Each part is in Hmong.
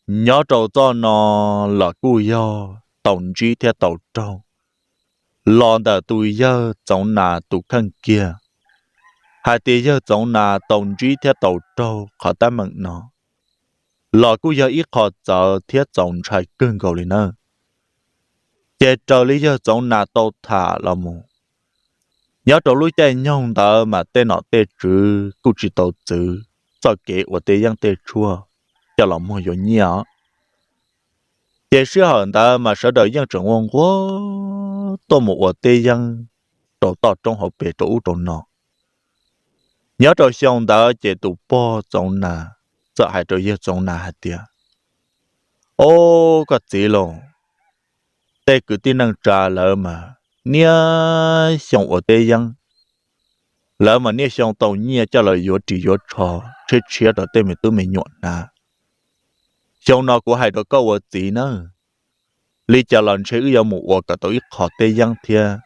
Nyob rau txoj no los kuj yog tau ntsib thiab tau raug los ntawm tus yawg Txoov Nas tus kheej kiag, hais tias yawg Txoov Nas tau ntsib thiab tau raug qhov teeb meem no los kuj yog ib qho txawv thiab txaus ntshai kawg nkaus li nawb. Ces raws li yawg Txoov Nas tau tham los mus, nyob rau lub caij nyoog ntawd mas tej nom tej tswv kuj tsis tau txwv txoj kev ua tej yeeb tej tshuaj coj los muag yuav nyiaj os. Ces sij hawm ntawd mas sawv daws yeej tseem ua nquag tuaj mus ua tej yeeb rau toj roob hauv pes rau ub rau no. Nyob rau xyoo ntawd ces tus pog Txoov Nas txawm hais rau yawg Txoov Nas hais tias, Ob, koj txiv lauj, tej kwv tij neej tsa lawv mas niaj xyoo ua tej yeeb, lawv mas niaj xyoo tau nyiaj coj los yuav ris yuav tsho tshiab tshiab rau tej me tub me nyuam hnav. Xyoo no kuv hais rau koj ua txiv nawb, li cas los ntshe wb yuav mus ua kom tau ib qho tej yeeb thiab,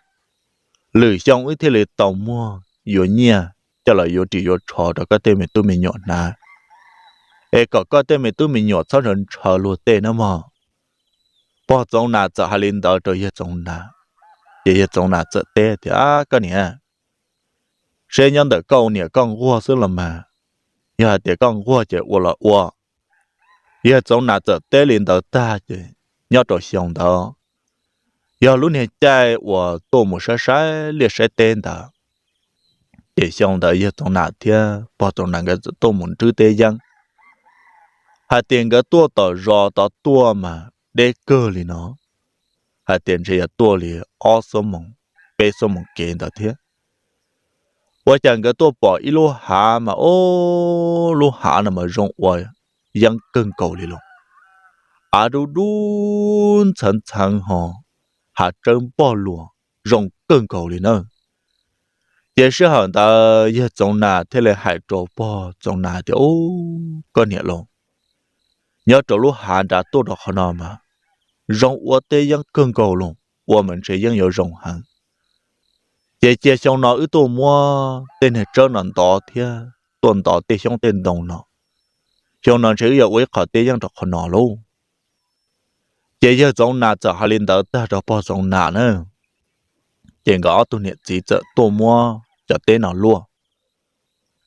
lwm xyoo wb thiaj li tau muag yuav nyiaj coj los yuav ris yuav tsho rau koj tej me tub me nyuam hnav, es kom koj tej me tub me nyuam txhob ntshaw ntshaw luag tej nawb mog. Pog Txoov Nas txawm hais li ntawd rau yawg Txoov Nas, ces yawg Txoov Nas txawm teb tias, Koj niam, seb nyob ntawm koj niam koj nquag xwb los mas, yog hais tias koj nquag ces ua los ua. Yawg Txoov Nas txawm teb li ntawd tag ces nyob rau xyoo ntawd yog lub niag caij uas tuaj mus saib saib liaj saib teb ntawd. Ces xyoo ntawd yawg Txoov Nas thiab pog Txoov Nas nkawd txawm tuaj mus nrhiav tej yeeb, hais tias nkawd tuaj tom zos tod tuaj mas deb kawg li no, hais tias ntshe yuav tuaj li ob xuab moos, peb xuab moos kev ntawd thiab. Ua cas nkawd tuaj pom ib lub hav mas, ob, lub hav no mas zoo ua yeeb kawg nkaus li los, av dub dub ntxhawv ntxhawv ho hav tsawb npog luas zoo kawg nkaus li na. Ces sij hawm ntawd yawg Txoov Nas thiaj li hais rau pog Txoov Nas tias, Ub, koj niam lauj, nyob rau lub hav nrad tuaj rau qhov no mas zoo ua tej yeeb kawg nkaus los, ua mas ntshe yeeb yuav zoo heev. Ces cia xyoo no wb tuaj muab tej niag tsawb no ntov thiab tuaj ntov tej xyoob tej ntoo no, xyoo no ntshe wb yuav ua ib qho tej yeeb rau qhov no lauj. Ces yawg Txoov Nas txawm hais li ntawd tag rau pog Txoov Nas na, ces nkawd ob tug niam txiv txawm tuaj muab cov teb no luaj.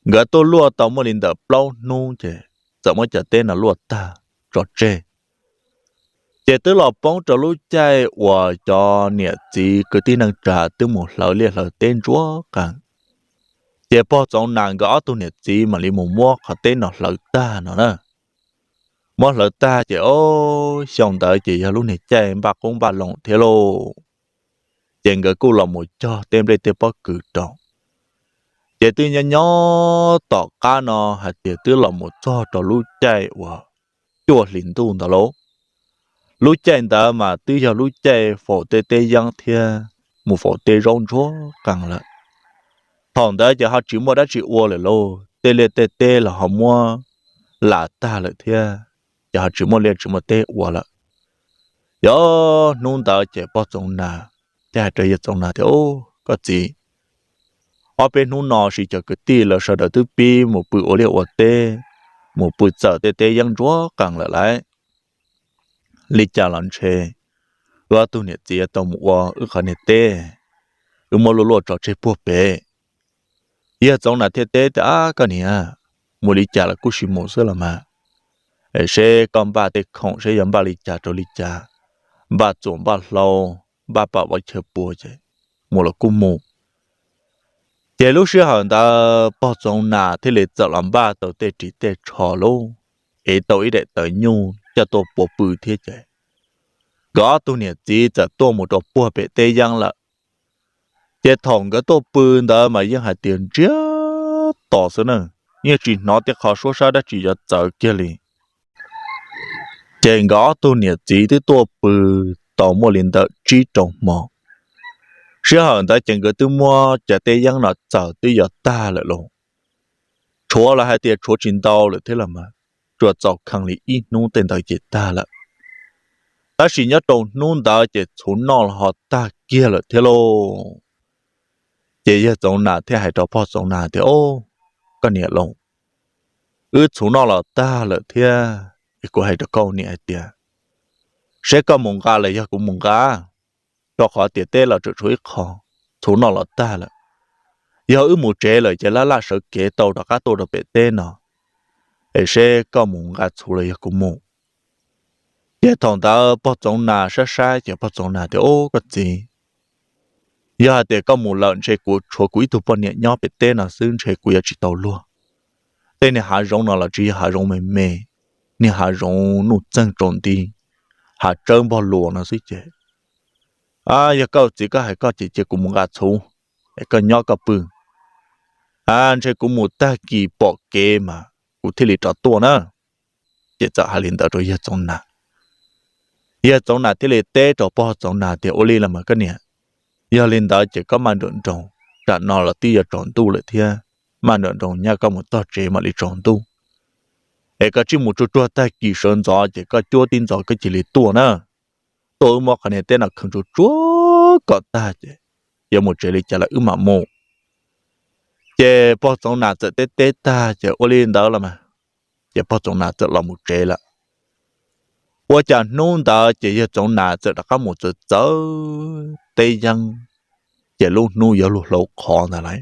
Nkawd tuaj luaj tau muaj li ntawm plaub hnub ces txawm muab cov teb no luaj tag tso tseg. Ces twb los poob rau lub caij uas cov niam txiv kwv tij neej tsa twb mus hlawv liaj hlawv teb ntsuab qees. Ces pog Txoov Nas nkawd ob tug niam txiv mam li mus muab qhov teb no hlawv tag no na. Muab hlawv tag ces, o, xyoo ntawd ces yog lub niag caij npaj qoob npaj loo thiab lauj. Ces nkawd kuj los mus cog tej nplej tej pob kws rau. Ces twb nyob nyob tom qab no hais tias twb los mus txog rau lub caij uas cuaj hlis ntuj ntawd lauj. Lub caij ntawd mas twb yog lub caij faus tej teb yeeb thiab mus faus tej zaub ntsuag qees lawm. Thaum ntawd ces ho tsis muaj dab tsi ua lawm lauj, tej liaj tej teb los ho muab las tag lawm thiab, ces ho tsis muaj liaj tsis muaj teb ua lawm. Yog hnub ntawd ces pog Txoov Nas thiaj hais rau yawg Txoov Nas tias, Koj txiv, ob peb hnub no sis cov kwv tij lawv sawv daws twb pib mus pw ua liaj ua teb, mus pw txawm tej teb yeeb ntsuag qees lawm lauj. Li cas los ntshe wb ob tug niam txiv tau mus ua wb qhov niag teb, wb muab luaj luaj tso tseg puag pem. Yawg Txoov Nas thiaj teb tias, Ab, koj niam, mus li cas los kuj sis mus xwb los mas, seb koj npaj tej khoom seb yuav npaj li cas rau li cas, npaj txuas npaj hlau, npaj pam vov chaw pua ces mus los kuj mus. Ces lub sij hawm ntawd pog Txoov Nas thiaj li txawm los npaj tau tej ris tej tsho lauj, ev tau ib daim tawv nyuj coj tuaj pua pw thiab ces nkawd ob tug niam txiv txawm tuaj mus rau puag pem teb yeeb lawm. Ces thaum nkawd tuaj pw ntawd mas yeej hais tias ntsiag to xwb na, yeej tsis hnov tej qho suab sab dab tsi yuav txawv kiag li. Ces nkawd ob tug niam txiv twb tuaj pw tau muaj li ntawm tsib rau hmo. Sij hawm ntawd ces nkawd twb muab cov teb yeeb no txawm twb yuav tag lawm lauj. Tshuav los hais tias tshuav tsis ntau lawm thiab los mas, tsuas txaus kheev li ib hnub tej ntawd ces tag lawm. Tab sis nyob rau hnub ntawd ces txhuv noj los ho tag kiag lawm thiab lauj. Ces yawg Txoov Nas thiaj hais rau pog Txoov Nas tias, O, koj niam lauj, wb txhuv noj los tag lawm thiab, es kuv hais rau koj niam hais tias, seb koj mus nqa los yog kuv mus nqa, rau qhov tias teb los tseem tshuav ib qho, txhuv noj los tag lawm. Yog wb mus tsev lawm ces laj laj sawv kev tau rov qab tuaj rau pem teb no, es seb koj mus nqa txhuv los yog kuv mus. Ces thaum ntawd pog Txoov Nas saib saib ces pog Txoov Nas tias, Ub, koj txiv, yog hais tias koj mus lawm ntshe kuv tshuav kuv ib tug poj niam nyob pem teb no xwb ntshe kuv yuav tsis tau luag. Tej niag hav zoov no los tsis yog hav zoov me me, niag hav zoov nuj txeeg tsaus nti, hav tsawb npog luas no xwb ces, yog koj txiv koj hais koj ces cia kuv mus nqa txhuv, es koj nyob koj pw, ntshe kuv mus tag kis pom kev mas kuv thiaj li rov tuaj na. Ces txawm hais li ntawd rau yawg Txoov Nas. Yawg Txoov Nas thiaj li teb rau pog Txoov Nas tias, Ua li los mas koj niam, yog li ntawd ces koj maj nrawm nroos, tam no los twb yuav tsaus ntuj lawm thiab, maj nrawm nroos nyaj koj mus txog tsev mam li tsaus ntuj. Es koj tsij mus tsuag tsuag tag kis sawv ntxov ces koj cuab tib ntxov koj cia li tuaj na. Tuaj wb muab qhov niag teb no kheev tsuag tsuag kom tag ces yuav mus tsev li cas los wb mam mus. Ces pog Txoov Nas txawm teb teb tag ces ua li ntawd los mas, ces pog Txoov Nas txawm los mus tsev lawm. Ua cas hnub ntawd ces yawg Txoov Nas txawm rov qab mus txawv txawv teb yeeb, ces lub hnub yuav luag hlauv qhov ntag lauj.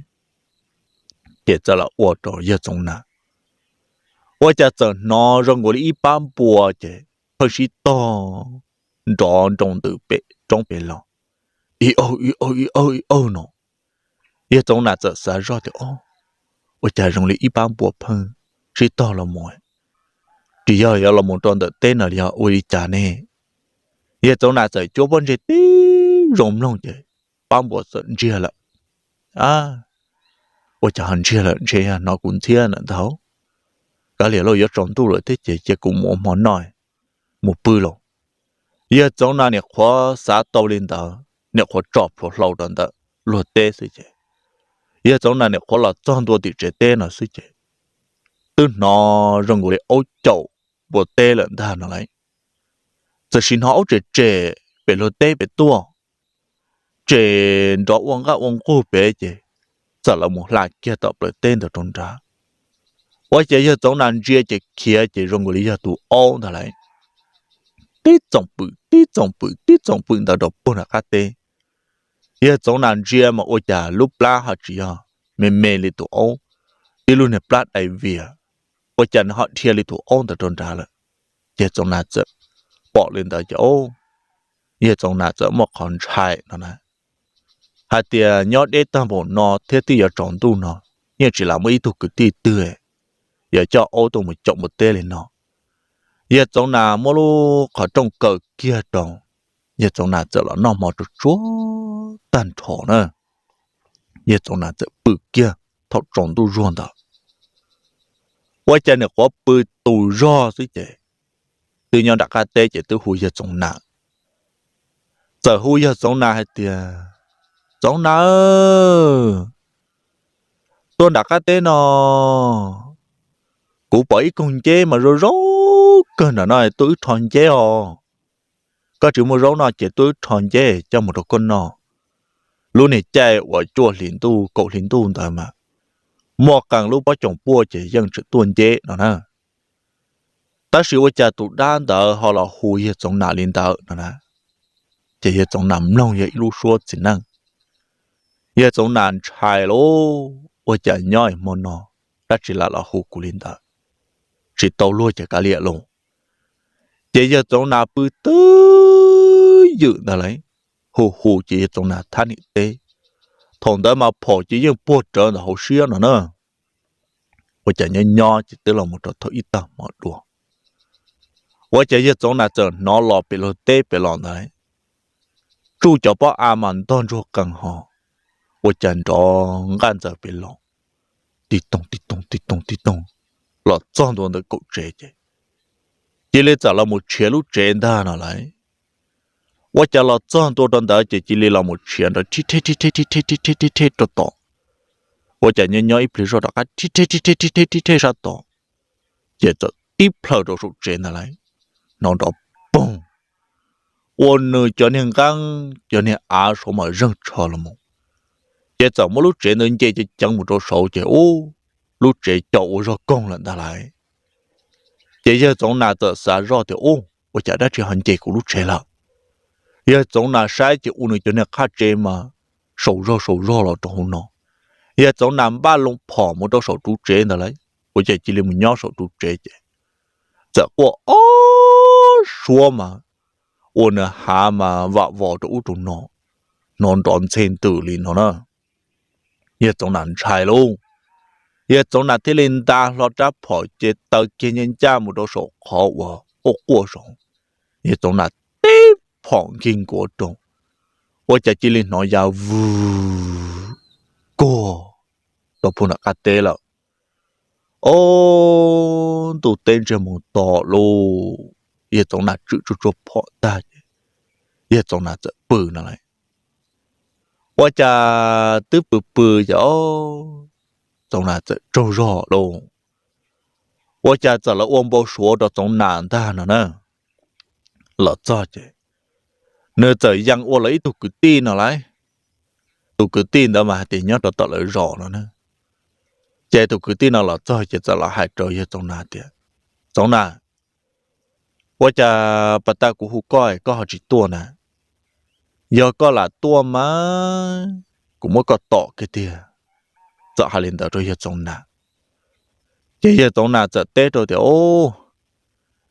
Ces txawm los ua rau yawg Txoov Nas, ua cas txawm hnov zoo nkaus li ib pab npua ces pheej sib tog nrov nroo ntws pem roob pem los, ib aug ib aug ib aug ib aug no. Yawg Txoov Nas txawm xav zoj tias, Ua cas zoo li ib pab npua pheej sib tog los mus, tsis yog yuav los mus rau ntawm teb no yog ua li cas ne? Yawg Txoov Nas txawm cuab pob ntseg tib zoo mloog ces pab npua txawm ntsiag lawm. Ua cas ho ntsiag lawm, ntshe yog hnov kuv ntxhiab lawm ntag. Kav liam lauj, yuav tsaus ntuj lawm thiab ces cia kuv mus ua hmo noj, mus pw lauj. Yawg Txoov Nas niam qhuav xav tau li ntawd, niam qhuav tsom plhuav hlau rau ntawm luag teb xwb ces, yawg Txoov Nas niam qhuav los txog ntua tim tsev teb no xwb ces twb hnov zoo nkaus li aub caum npua teb lawm ntag no lauj. Txawm sim hnov aub tsem tsem pem luag teb pem tuaj, tsem nrov ua nqaj ua nqug pem ces txawm los mus hla kiag tom plawv teb ntawd rau nrad. Ua cas yawg Txoov Nas ntsia ces khiav ces zoo nkaus li yog tus aub ntag lauj, tib txoom pwm tib txoom pwm tib txoom pwm ntawd rau puag nram qab teb. Yawg Txoov Nas ntsia mas ua cas lub plab ho tsis yog me me li tus aub, ib lub niag plab dai vias, ua cas nws ho dhia li tus aub ntawd rau nrad lawm. Yawg Txoov Nas txawm pom li ntawd ces, yawg Txoov Nas txawm muaj qhov ntshai no na, hais tias nyob deb tag npaum no thiab twb yuav tsaus ntuj no, yeej tsis lam muaj ib tug kwv tij twg yuav coj aub tuaj mus caum npua teb li no. Yawg Txoov Nas muab lub qhov rooj kaw kiag rau, yawg Txoov Nas txawm los noj hmo tsuag tsuag tag nrho na. Yawg Txoov Nas txawm pw kiag thaum tsaus ntuj zuag ntawd. Ua cas nws quav pw tus zog xwb ces twb nyob nram qab teb ces twb hu yawg Txoov Nas. Txawm hu yawg Txoov Nas hais tias, Txoov Nas, tuaj nram qab teb no, kuv pom ib koog nceb mas zoo zoo kawg nram no, tuaj wb rho nceb os. Koj tsis muaj zaub no ces tuaj wb rho nceb coj mus rau koj noj. Lub niag caij uas cuaj hlis ntuj kaum hlis ntuj ntawd mas muaj qee lub pob coom puaj ces yeej tseem tuaj nceb no na. Tab sis ua cas tus dab ntawd ho los hu yawg Txoov Nas li ntawd no na? Ces yawg Txoov Nas mloog yog ib lub suab txiv neej. Yawg Txoov Nas ntshai lauj, ua cas nyob hmo no dab tsi lam los hu kuv li ntawd, tsis tau luag ces kav liam lauj. Ces yawg Txoov Nas pw twj ywm ntag lauj, hu hu ces yawg Txoov Nas thab niam teb. Thaum ntawd mas phom ces yeej puag rawv ntawm hauv siab no na. Ua cas nyob nyob ces twb los mus rau thaum ib tag hmo dua, ua cas yawg Txoov Nas txawm hnov los pem luag teb pem los ntawd, tsuj cov pob av mas ntog ntsuag qees ho, ua cas nrov nqaj ntxaws pem los, tib toog tib toog tib toog tib toog, los txog ntua ntawm kaum tsev ces cia li txawm los mus tshiav lub tsev ntag no lauj. Ua cas los txog ntua rau ntawd ces cia li los mus tshiav nrov rhib rheb rhib rheb rhib rheb rhib rheb rhib rheb rau tom. Ua cas nyob nyob ib pliag zoj rov qab rhib rheb rhib rheb rhib rheb rhib rheb sab tod, ces txawm tib plhaw rau saum tsev ntag lauj. Hnov nrov poog, ua nws cov niag nqeeb cov niag av saud mas zeeg tsho los mus. Ces txawm muab lub tsev ntawd nce ceev ceev mus rau saud ces ub, lub tsev co ua zog koog lawm ntag lauj. Ces yawg Txoov Nas txawm xav zoj tias, Ub, ua cas dab tsi ho nce kuv lub tsev lawm? Yawg Txoov Nas saib ces ua nws cov niag qhaj tsev mas saum zog saum zog los rau hauv no. Yawg Txoov Nas npaj loo phom mus rau saum ru tsev ntawd lawm, ua cas cia li mus nyob saum ru tsev ces txawm quaj ob suab mas ua nws hav mas vam vos rau ub rau no, hnov nrov ntxhe ntws li no na. Yawg Txoov Nas ntshai lauj, yawg Txoov Nas thiaj li nta hlo rab phom ces taw kiag ncaj ncaj mus rau saum qhov uas quaj quaj saud. Yawg Txoov Nas teb phom nkig nkuav rau, ua cas cia li hnov ya vwm kuag rau puag nram qab teb lawm. Ob, ntuj teb ntsiag mus to lauj, yawg Txoov Nas tswm tsuag tsuag phom tag ces yawg Txoov Nas txawm pw no lawm. Ua cas twb pw pw ces ob, Txoov Nas txawm tsaug zog lauj, ua cas txawm lawv ua npau suav rau Txoov Nas ntag no na. Los txog ces nws txawm yees ua lawv ib tug kwv tij no lawm. Tus kwv tij ntawd mas hais tias nyob rau tom lawv zos no na. Ces tus kwv tij no los txog ces txawm los hais rau yawg Txoov Nas tias, Txoov Nas, ua cas pas tas kuv hu koj koj ho tsis tuaj na? Yog koj lam tuaj mas kuv muab koj tom kiag tiag. Txawm hais li ntawd rau yawg Txoov Nas. Ces yawg Txoov Nas txawm teb rau tias, Ub,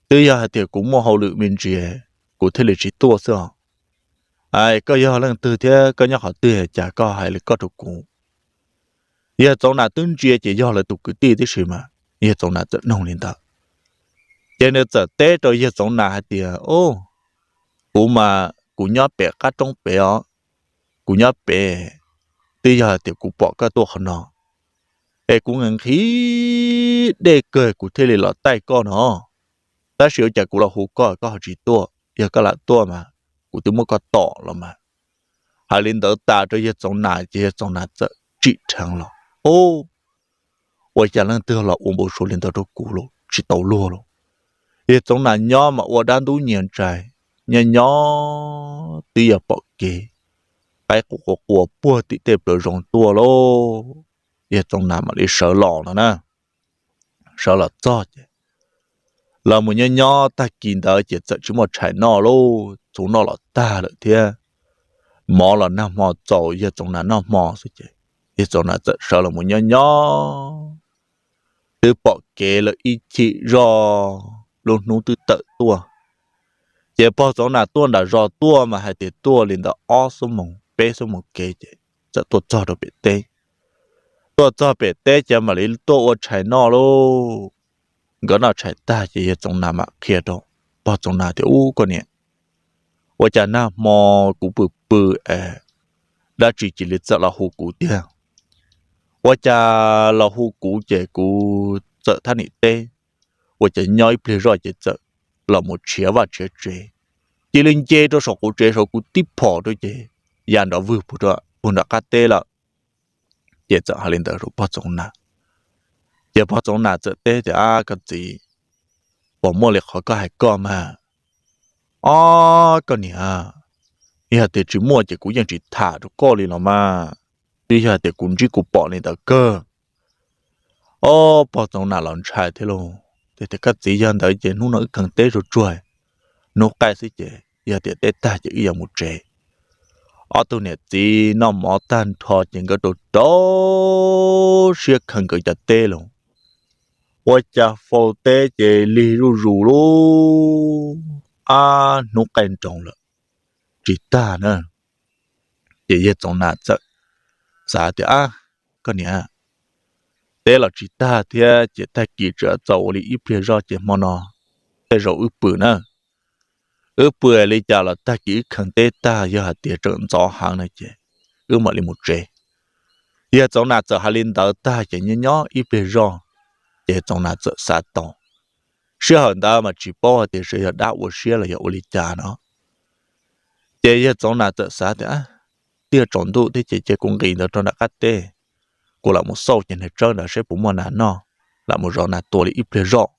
twb yog hais tias kuv muaj hauj lwm me ntsis kuv thiaj li tsis tuaj xwb os. Koj yog leej twg thiab koj nyob qhov twg cas koj hais li koj rau kuv? Yawg Txoov Nas twb ntsia ces yog lawv tus kwv tij tib si mas yawg Txoov Nas txawm nug li ntawd. Ces nws txawm teb rau yawg Txoov Nas hais tias, Kuv mas kuv nyob pem qab roob pem os, kuv nyob pem, twb yog hais tias kuv pom koj tuaj qhov no es kuv nqhis dej kawg kuv thiaj li los taij koj no. Tab sis ua cas kuv los hu koj koj ho tsis tuaj, yog koj lam tuaj mas kuv twb muab koj tom los mas. Hais li ntawd tas rau yawg Txoov Nas ces yawg Txoov Nas txawm tsim dheev los, Ub, ua cas leej twg los ua npau suav li ntawd rau kuv los tsis tau luag los? Yawg Txoov Nas nyob mas ua dab ntub nyiag ntsais, nyob nyob twb yog pom kev qaib quas quas quas puag tim tej plawv zoov tuaj lauj. Yawg Txoov Nas mam li sawv los no na. Sawv los txog ces los mus nyob nyob tag kis ntawd ces txawm tsis muaj tshais noj lauj, txhuv noj los tag lawm thiab. Mov los nag hmo txaus yawg Txoov Nas noj hmo xwb ces yawg Txoov Nas txawm sawv los mus nyob nyob twb pom kev lawm ib chim zog, lub hnub twb tawm tuaj. Ces pog Txoov Nas tuaj nram zos tuaj mas hais tias tuaj li ntawm ob xuab moos peb xuab moos kev ces txawm tuaj txog rau pem teb. Tuaj txog pem teb ces mam li tuaj ua tshais noj lauj. Nkawd noj tshais tag ces yawg Txoov Nas mam qhia rau pog Txoov Nas tias, Ub, koj niam, ua cas nag hmo kuv pw pw es dab tsi cia li txawm los hu kuv tiag? Ua cas los hu kuv ces kuv txawm thab niam teb, ua cas nyob ib pliag zoj ces txawm los mus tshiav vaj tshiav tsev, cia li nce rau saum quv tsev saud kuv tib phom rau ces ya nrov vwg puag nram qab teb lawm. Ces txawm hais li ntawd rau pog Txoov Nas. Ces pog Txoov Nas txawm teb tias, Ab, koj txiv, puas muaj li qhov koj hais koj mas? Ob, koj niam, yog tias tsis muaj ces kuv yeej tsis tham rau koj li los mas, twb yog tias kuv ntsib kuv pom li ntawd kawg. Ob, pog Txoov Nas los ntshai thiab lauj, tias, Koj txiv, yog ntawd ces hnub no wb kheev teb tsuag tsuag, hnub qaij xwb ces yog tias teb tag ces wb yuav mus tsev. Ob tug niam txiv noj mov tag nrho ces nkawd rau rau siab kheev nkawd cov teb los, ua cas faus teb ces lig zuj zus lauj, ab, hnub qaij nroos lawm, tsis tag na. Ces yawg Txoov Nas txawm xav tias, Ab, koj niam, teb los tsis tag thiab ces tag kis tseem txaus ua li ib pliag zoj ces hmo no tej zaum wb pw na. Wb pw li cas los tag kis wb kheev teb tag yog hais tias tseem ntxov heev no ces wb mam li mus tsev. Yawg Txoov Nas txawm hais li ntawd tag ces nyob nyob ib pliag zoj, ces Txoov Nas txawm xav tau, sij hawm ntawd mas tsis paub hais tias yog dab ua siab los yog ua li cas no. Ces yawg Txoov Nas txawm xav tias, Tiag, tsaus ntuj thiab ces cia kuv nqis ntawd rau nram qab teb, kuv lam mus xauj ces niag tsawb ntawd seb puas muaj nas noj, lam mus zov nas tua li ib pliag zoj.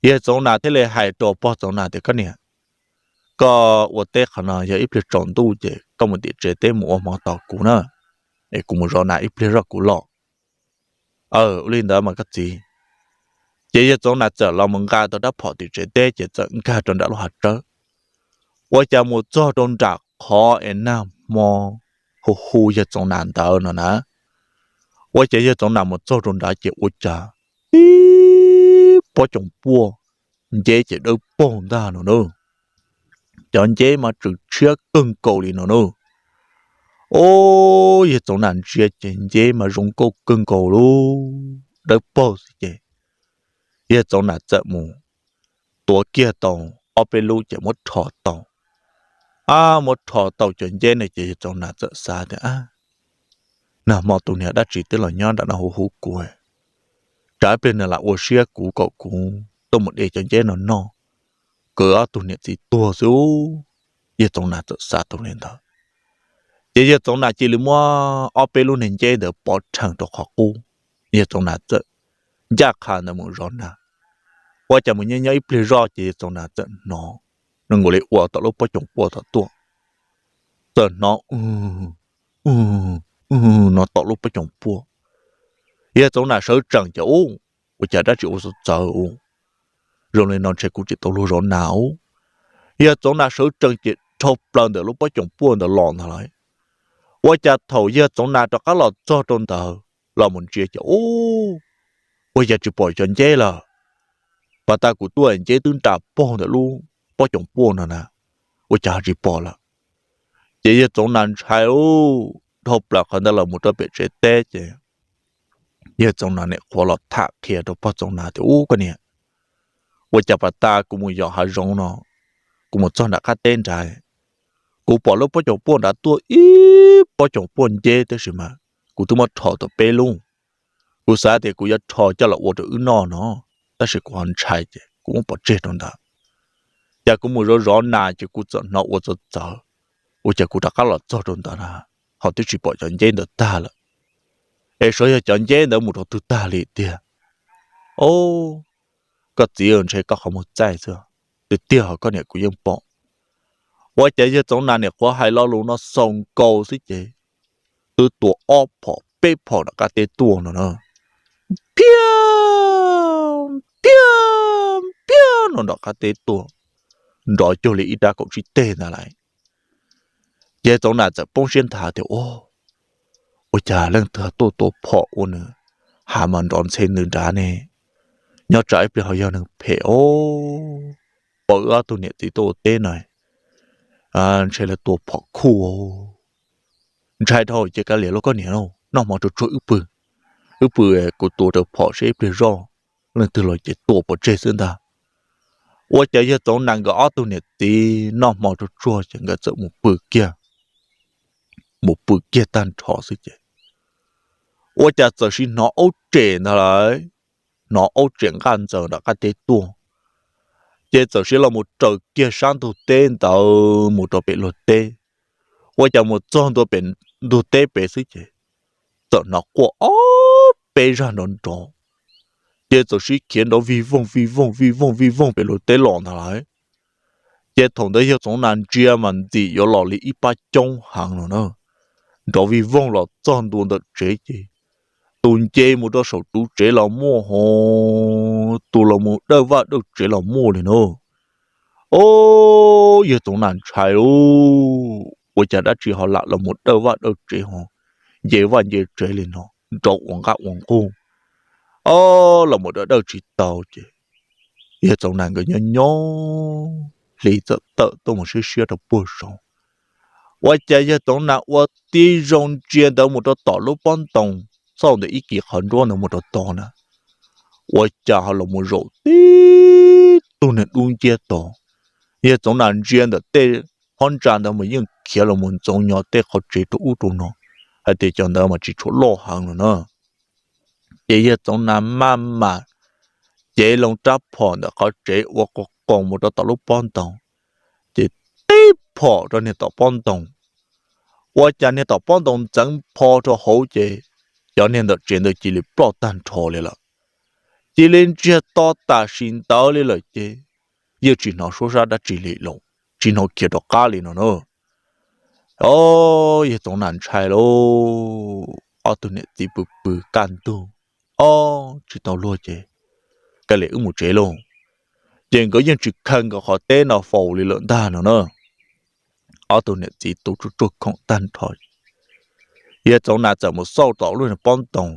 Yawg Txoov Nas thiaj li hais rau pog Txoov Nas tias, Koj niam, koj ua teb qhov no yog ib pliag tsaus ntuj ces koj mus tim tsev teb mus ua hmo tos kuv na, es kuv mus zov nas ib pliag zoj kuv los. Aw, ua li ntawd mas koj txiv. Ces yawg Txoov Nas txawm los mus nqa tau rab phom tim tsev teb ces txawm nkag rau nram lub hav tsawb. Ua cas mus txog rau nram qhov es nag hmo hu hu yawg Txoov Nas ntawd no na. Ua cas yawg Txoov Nas mus txog rau nrad ces ua cas ib pob coom puaj nceb ces dawb paug ntag no na. Cov nceb mas tseem tshiab kawg nkaus li no na. Ub, yawg Txoov Nas ntsia ces nceb mas zoo nkauj kawg nkaus li, dawb paug xwb ces yawg Txoov Nas txawm mus tuav kiag tau ob peb lub ces muab rho tau. Ab, muab rho tau cov nceb na ces yawg Txoov Nas txawm xav tias, nag hmo tus niag dab tsi twb los nyob nram no hu hu kuv, tsam ib pliag nws lam ua siab kuv kom kuv tuaj mus de cov nceb no noj, kav ob tug niam txiv tuag xwb. Yawg Txoov Nas txawm xav tau li ntawd, ces yawg Txoov Nas cia li muab ob peb lub niag nceb ntawd pov rhees rau qhov qub. Yawg Txoov Nas txawm ncaj qha ntawd mus zov nas. Ua cas mus nyob nyob ib pliag zoj ces yawg Txoov Nas txawm hnov nws nkaus li ua tom lub pob coom puaj tom tuaj, txawm hnov u, u, u no tom lub pob coom puaj. Yawg Txoov Nas sawv tsees ces ub, ua cas dab tsi ua txawv txawv ub, zoo li no ntshe kuv tsis tau luag zov nas ub. Yawg Txoov Nas sawv tsees ces dhau plaws ntawm lub pob coom puaj ntawd los ntag lauj. Ua cas thaum yawg Txoov Nas rov qab los txog rau ntawd los mus ntsia ces ub, ua cas tsis pom cov nceb lawm. Pas tas kuv tuaj nceb twb nra paug ntawm lub pob coom puaj no na, ua cas ho tsis pom lawm. Ces yawg Txoov Nas ntshai ub, dhau plaws qhov ntawd los mus rau pem tsev teb ces yawg Txoov Nas niam qhuav los tham qhia rau pog Txoov Nas tias, ub, koj niam, ua cas pas tas kuv mus yos hav zoov no, kuv mus txog nram qab teb nrad, kuv pom lub pob coom puaj nrad tuaj ib pob coom puaj nceb tab sis mas kuv twb muab rho tau peb lub. Kuv xav tias kuv yuav rho coj los ua rau wb noj no, tab sis kuv ho ntshai ces kuv muab pov tseg rau ntawd. Cas kuv mus zov zov nas ces kuv txawm hnov ua txawv txawv, ua cas kuv rov qab los txog rau ntawd na, ho twb tsis pom cov nceb ntawd tag lawm. Es xyov yog cov nceb ntawd mus rau twg tag li tiag. Ob, koj txiv, ntshe koj qhov muag txaij xwb, tiag tiag ho koj niam kuv yeej pom. Ua cas yawg Txoov Nas niam qhuav hais lo lus no xaus nkaus xwb ces twb tua ob phom peb phom nram qab teb tuaj no na. Phiab, phiab, phiab no nram qab teb tuaj, nrov cuag li ib rab kaum tsib teg ntag lauj. Ces Txoov Nas txawm poob siab nthav tias, ub, ua cas leej twg tuaj tua phom ua nws hav mas nrov ntxhe ntws nrad ne? Nyob tsam ib pliag ho yog neeg phem os, pom wb ob tug niam txiv tuaj ua teb no, ntshe lawv tua phom khuj. Ntshai dhau ces kav liam lauj koj niam, noj hmo tsuag tsuag wb pw, wb pw, kuv tua rau phom seb ib pliag zoj leej twg los ces tua pov tseg xwb ntag. Ua cas yawg Txoov Nas nkawd ob tug niam txiv noj hmo tsuag tsuag ces nkawd txawm mus pw kiag, mus pw kiag tag nrho xwb ces ua cas txawm sis hnov aub tsem ntag lauj, hnov aub tsem nqaj ntxaws nram qab teb tuaj. Ces txawm sis los mus raws kiag sab ntug teb ntawd mus rau pem luag teb. Ua cas mus txog ntua pem ntug teb pem xwb ces txawm hnov quaj ob peb zaj nrov nrov, ces txawm sib khiav nrov vij voog vij voog vij voog vij voog pem luag teb los ntag lauj. Ces thaum ntawd yawg Txoov Nas ntsia mas ntxim yuav los li ib pab coob heev no na, nrov vij voog los txog ntua ntawm tsev ces tus nce mus rau saum tus tsev los muaj ho, tus los mus dawj vaj dawj tsev los muaj li na. Ob, yawg Txoov Nas ntshai lauj, ua cas dab tsi ho lam los mus dawj vaj dawj tsev ho nce vaj nce tsev li no, nrov ua nqaj ua nqug. Ob, los mus dawj dawj tsis tau ces yawg Txoov Nas nkawd nyob nyob hli txawm tawm tuaj mus siab siab rau puag saud. Ua cas yawg Txoov Nas ua tib zoo ntsia ntawd mus rau tom lub pob ntoo, xauj ntawm ib kis qhov nruab ntawd mus rau tod na, ua cas ho los mus zaum tib tug niag dub nciab tod. Yawg Txoov Nas ntsia ntawm tej phab ntsa ntawd mas yeej khiav los mus ntxoov nyo tej qhov tsev rau ub rau no, hais tias cov ntawd mas tsis tshua loj heev no na. Ces yawg Txoov Nas maj mam cev loo rab phom ntawm qhov tsev ua qos qoos mus rau tom lub pob ntoo, ces tib phom rau niag tom pob ntoo. Ua cas niag tom pob ntoo ntxeev pho rau hauv ces cov niag ntawm tsev ntawd cia li ploj tag nrho li lawm. Cia li ntsiag to tam sim ntawd li lawm ces yeej tsis hnov suab sab dab tsi li los, tsis hnov khiav rov qab li no na. Ob, yawg Txoov Nas ntshai lauj, ob tug niam txiv pw pw kaj ntug, ob, tsis tau luag ces Kav liam wb mus tsev lauj. Ces nkawd yeej tsis khaws nkawd qhov teb no faus li lawm ntag no na. Ob tug niam txiv tu tsuj tsuag khoom tag nrho, yawg Txoov Nas txawm mus xauj tom lub pob ntoo,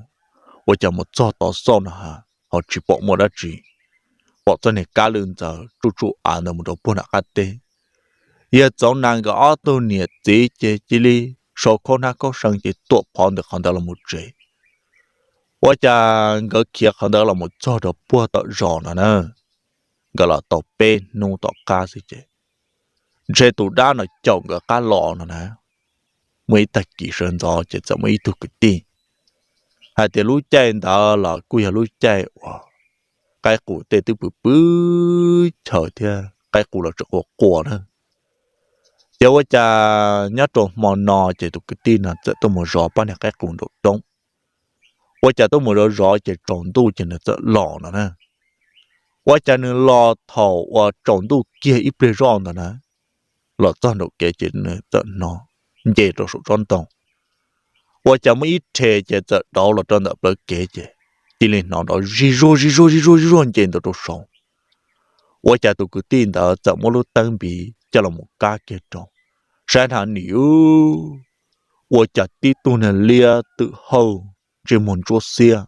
ua cas mus txog tod xauj no ha, ho tsis pom muaj dab tsi, pom txoj niag kab lwj ntxawv tsuj tsuj av ntawd mus rau puag nram qab teb. Yawg Txoov Nas nkawd ob tug niam txiv ces cia li sau khaub hnab khaub see ces tuam phov ntawm qhov ntawd los mus tsev. Ua cas nkawd khiav qhov ntawd los mus txog rau puag tom zos no na, nkawd los tau peb hnub tom qab xwb ces ntshe tus dab no caum nkawd qab los no na. Muaj ib tag kis sawv ntxov ces txawm muaj ib tug kwv tij hais tias lub caij ntawd los kuj yog lub caij uas qaib qus tej twb pw pw chaw thiab qaib qus los tseem qua quas na. Ces ua cas nyob rau hmo no ces tus kwv tij no txawm tuaj mus zov pab niag qaib qus nraum roob. Ua cas tuaj mus zov zov ces tsaus ntuj ces nws txawm los no na. Ua cas nws los thaum uas tsaus ntuj kiag ib pliag zoj ntawd na, los txog nraum kev ces nws txawm hnov nce rau saum tsob ntoo. Ua cas muaj ib rhe ces txawm dauv los rau ntawm plawv kev ces cia li hnov nrov zig zuag zig zuag zig zuag zig zuag nce ntawd rau saud. Ua cas tus kwv tij ntawd txawm muab lub teeb npiv coj los mus kab kiag rau, saib na nim ub, ua cas tib tug niag liab twm hawj ntsej muag ntsuab xiab.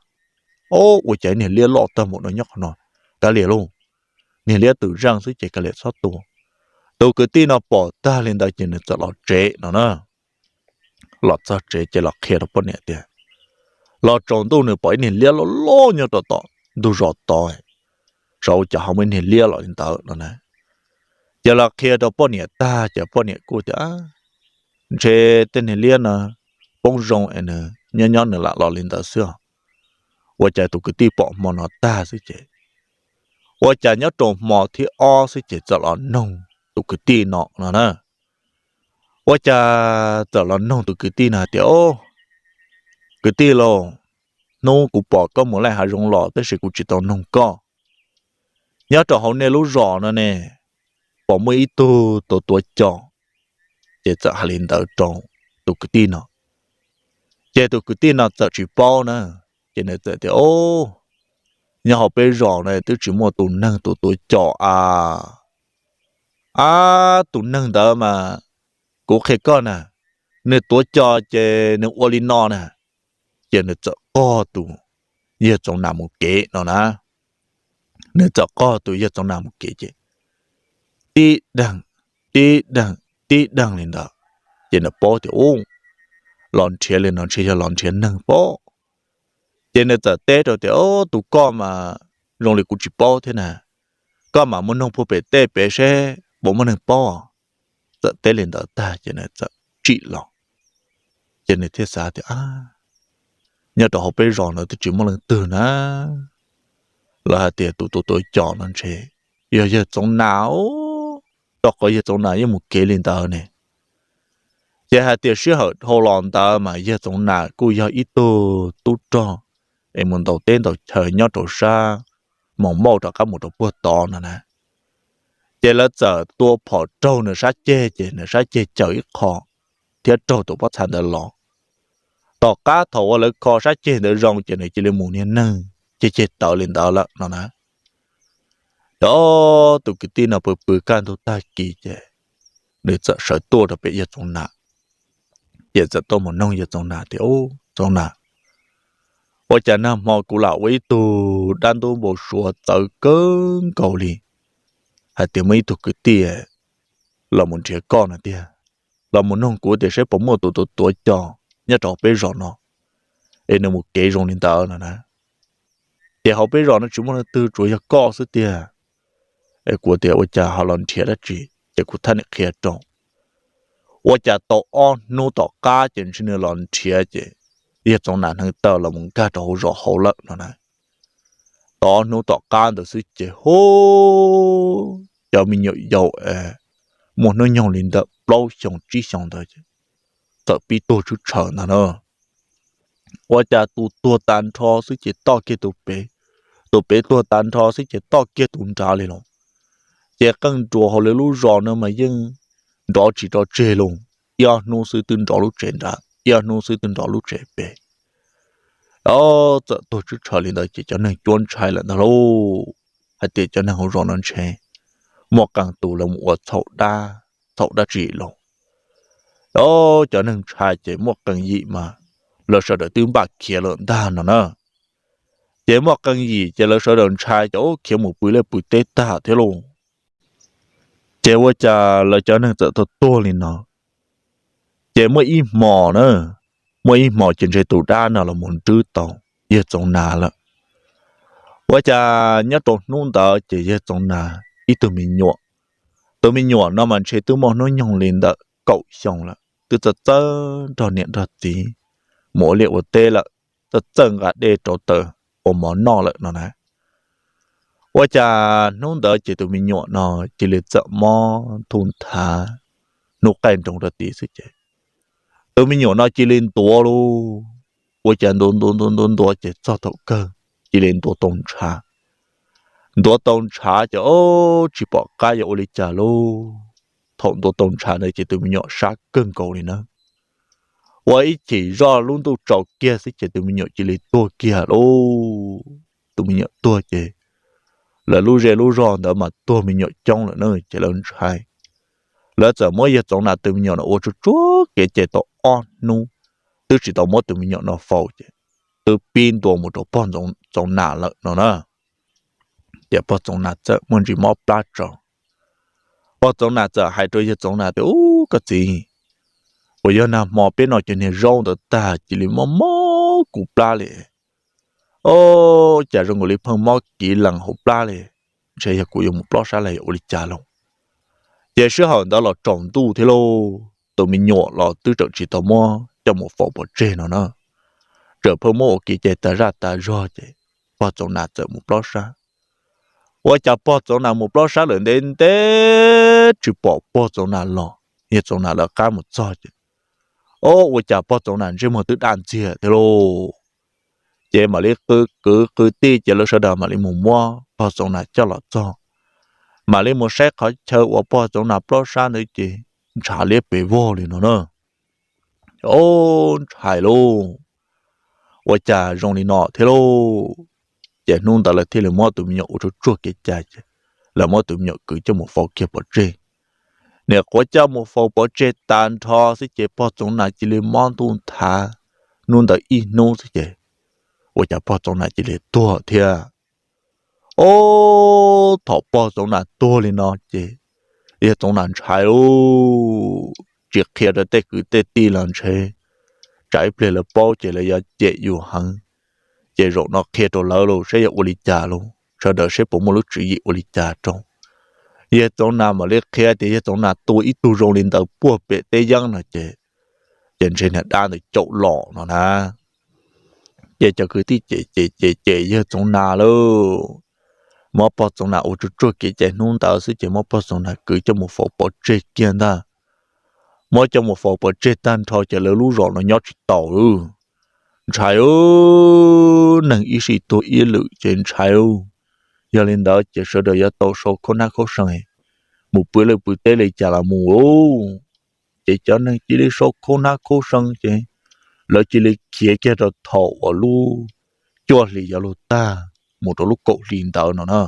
Ob, ua cas niag liab loj tag npaum no nyob qhov no, kav liam lauj, niag liab twm zeej xwb ces kav liam txhob tua. Tus kwv tij no pom tag li ntawd ces nws txawm los tsev no na. Los txog tsev ces los qhia rau poj niam tias los tsaus ntuj nws pom ib niag liab loj loj nyob rau tom ntug zos tod, sav ua cas ho muaj ib niag liab los li ntawd no na. Ces los qhia rau poj niam tag ces poj niam kuj tias ntshe tej niag liab no poob zoo es nws nyob nyob nws lam los li ntawd xwb os. Ua cas tus kwv tij pom hmo no tag xwb ces, ua cas nyob rau hmo thib ob xwb ces txawm los noog tus kwv tij no no na. Ua cas txawm los noog tus kwv tij no hais tias, Kwv tij lauj, hnub kuv pom koj mus laij hav zoov los tab sis kuv tsis tau noog koj, nyob rau hauv nej lub zos no ne, pom muaj ib tug tuav tuav cos? Ces txawm hais li ntawd rau tus kwv tij no. Ces tus kwv tij no txawm tsis paub na, ces nws txawm tias, Nyob hauv peb zos no twb tsis muaj tus neeg tuav tuav cos a. Ab, tus neeg ntawd mas kuv qhia koj na, nws tuav cos ces nws ua li no na. Ces nws txawm qog tus yawg Txoov Nas mus kev no na. Nws txawm qog tus yawg Txoov Nas mus kev ces tib deeg, tib deeg, tib deeg li ntawd, ces nws paub tias, Ub, los nrhiav li no ntshe yog los nrhiav neeg pob. Ces nws txawm teb rau tias, Tus koj mas zoo li kuv tsis paub thiab na, koj mam mus noog puag pem tej pem seb puas muaj neeg paub. Txawm teb li ntawd tag ces nws txawm tsim los. Ces nws thiaj xav tias, Nyob rau hauv peb zos no twb tsis muaj leej twg na, lawv hais tias tus tuav tuav cos no ntshe yog yawg Txoov Nas, rau qhov yawg Txoov Nas yeej mus kev li ntawd ne. Ces hais tias sij hawm dhau los ntawd mas yawg Txoov Nas kuj yog ib tug tub rog es mus ntaus teb ntaus chaw nyob rau sab Moos Mauj rov qab mus rau puag tod no na. Ces lawv txawm tua phom raug nws sab ceg ces nws sab ceg caws ib qho thiab raug tus pob txha ntawd los. Tom qab thaum uas lawv kho sab ceg ntawd zoo ces nws cia li mus niag neeg ceg ceg tawv li ntawd lawm no na. Ces tus kwv tij no pw pw kaj ntug tag kis ces nws txawm sawv tuaj rau pem yawg Txoov Nas. Ces txawm tuaj mus noog yawg Txoov Nas tias, Ub, Txoov Nas, ua cas nag hmo kuv lam ua ib tug dab ntub npau suav txawv kawg nkaus li, hais tias muaj ib tug kwv tij los mus nrhiav koj no tiag, los mus noog kuv tias saib puas muaj tus tuav tuav cos nyob rau peb zos no, es nws mus kev zoo li ntawd no na. Ces hauv peb zos no tsis muaj leej twg, tsuas yog koj xwb tiag. Es kuv tias ua cas ho los nrhiav dab tsi, ces kuv thiaj li qhia rau. Ua cas tau ob hnub tom qab ces ntshe nws los nrhiav ces yawg Txoov Nas hneev taw los mus nkag rau hauv zos hauv lawm no na. Tau ob hnub tom qab ntawd xwb ces hu, cov me nyuam yaus muaj hnub nyoog li ntawm plaub xyoo tsib xyoo ntawd txawm pib tuag tswb tshaws ntag na. Ua cas tus tuag tag nrho xwb ces toj kiag tus pem, tus pem tuag tag nrho xwb ces toj kiag tus nrad li los. Ces qeej nruas hauv lawv lub zos no mas yeej nrov tsis tso tseg los, ib ob hnub xwb twb nrov lub tsev nrad, ib ob hnub xwb twb nrov lub tsev pem. Ob, txawm tuag tsw tshaw li ntawd ces cov neeg cuab ntshai lawm ntag lauj, hais tias cov neeg hauv zos no ntshe muaj qee tus lawv mus ua txhaum dab txhaum dab tsi los. Ob, cov neeg ntshai ces muaj qee yim mas lawv sawv daws twb npaj khiav lawm ntag no na. Ces muaj qee yim ces lawv sawv daws ntshai ces ub khiav mus pw liaj pw teb tag thiab lauj. Ces ua cas lawv cov neeg txawm tuag tuag li no. Ces muaj ib hmo na, muaj ib hmo ces ntshe tus dab no los mus nrwb tau yawg Txoov Nas lawm. Ua cas nyob rau hnub ntawd ces yawg Txoov Nas ib tug me nyuam, tus me nyuam no mas ntshe twb muaj hnub nyoog li ntawm kaum xyoo lawm, twb txawj txawj nrog niam nrog txiv mus ua liaj ua teb lawm, txawj txawj nqa dej rau taws ua mov noj lawm no na. Ua cas hnub ntawd ces tus me nyuam no cia li txawm mob ntuj nthav hnub qaij nroos rau tid xwb ces tus me nyuam no cia li ntuav lauj. Ua cas ntuav ntuav ntuav ntuav ntuav ces txog thaum kawg cia li ntuav tau ntshav. Ntuav tau ntshav ces ob, tsis pom qab yuav ua li cas lauj. Thaum ntuav tau ntshav ntawd ces tus me nyuam sab kawg nkaus li na. Ua ib chim zoj lub ntuj tsaus kiag xwb ces tus me nyuam cia li tuag kiag lauj. Tus me nyuam tuag ces lawv lub zej lub zog ntawd mas tuag me nyuam coob lawm na ces lawv ntshai. Lawv txawm muab yawg Txoov Nas tus me nyuam no ua tsuag tsuag kev cai tau ob hnub, twb tsis tau muab tus me nyuam no faus ces twb pib ntua mus rau pog Txoov Nas lawm no na. Ces pog Txoov Nas txawm muaj ntsis mob plab tso. Pog Txoov Nas txawm hais rau yawg Txoov Nas tias, Ub, koj txiv, uas yog nag hmo peb noj cov niag zaub ntawd tag cia li mob mob kuv plab li. Ob, cas zoo nkaus li pheej mob kiv lees hauv plab li. Ntshe yog kuv yuav mus plob sab los yog ua li cas lauj. Ces sij hawm ntawd los tsaus ntuj thiab lauj, tus me nyuam los twb tseem tsis tau muab coj mus faus pov tseg no na, tseem pheej muab ua kev cai tas zaj tas zog ces pog Txoov Nas txawm mus plob sab. Ua cas pog Txoov Nas mus plob sab lawm ntev ntev tsis pom pog Txoov Nas los, yawg Txoov Nas lawv qab mus txog ces, ob, ua cas pog Txoov Nas ntsej muag twb daj ntxiag thiab lauj. Ces mam li qw kwv qw tij ces lawv sawv daws mam li mus muab pog Txoov Nas coj los txog, mam li mus saib qhov chaw uas pog Txoov Nas plob sab ntawd ces ntshav liab pes vog li no na. Ob, ntshai lauj, ua cas zoo li no thiab lauj. Ces hnub ntawd lawv thiaj li muab tus me nyuam ua tsuag tsuag kev cai ces lawv muab tus me nyuam kwv coj mus faus kiag pov tseg. Niam quav coj mus faus pov tseg tag nrho xwb ces pog Txoov Nas cia li mob ntuj nthav hnub ntawd ib hnub xwb ces ua cas pog Txoov Nas cia li tuag thiab. Ob, thaum pog Txoov Nas tuag li no ces yawg Txoov Nas ntshai lauj, tsis qhia rau tej kwv tej tij los ntshe tsam ib pliag lawv paub ces lawv yuav cem yus heev. Ces zaum no qhia rau lawv los saib yuav ua li cas los sawv daws saib puas muaj lub tswv yim ua li cas rau. Yawg Txoov Nas mam li qhia tias yawg Txoov Nas tua ib tug zoo li ntawd puag pem teb yeeb no ces, ces ntshe niag dab ntawd caum los no na. Ces cov kwv tij ces ces ces ces yawg Txoov Nas lauj, muab pog Txoov Nas ua tsuag tsuag kev cai hnub ntawd xwb ces muab pog Txoov Nas kwv coj mus faus pov tseg kiag ntag. Muab coj mus faus pov tseg tag nrho ces lawv lub zos no nyob tsis tau lawm. Ntshai lauj, neeg ib sij tuag ib lwm ces ntshai lauj. Yog li ntawd ces sawv daws yuav tau sau khaub hnab khaub see mus pw liaj pw teb li cas los mus lauj. Ces cov neeg cia li sau khaub hnab khaub see ces lawv cia li khiav kiag rau thaum uas lub cuaj hlis yuav luag tag mus rau lub kaum hli ntawd no na.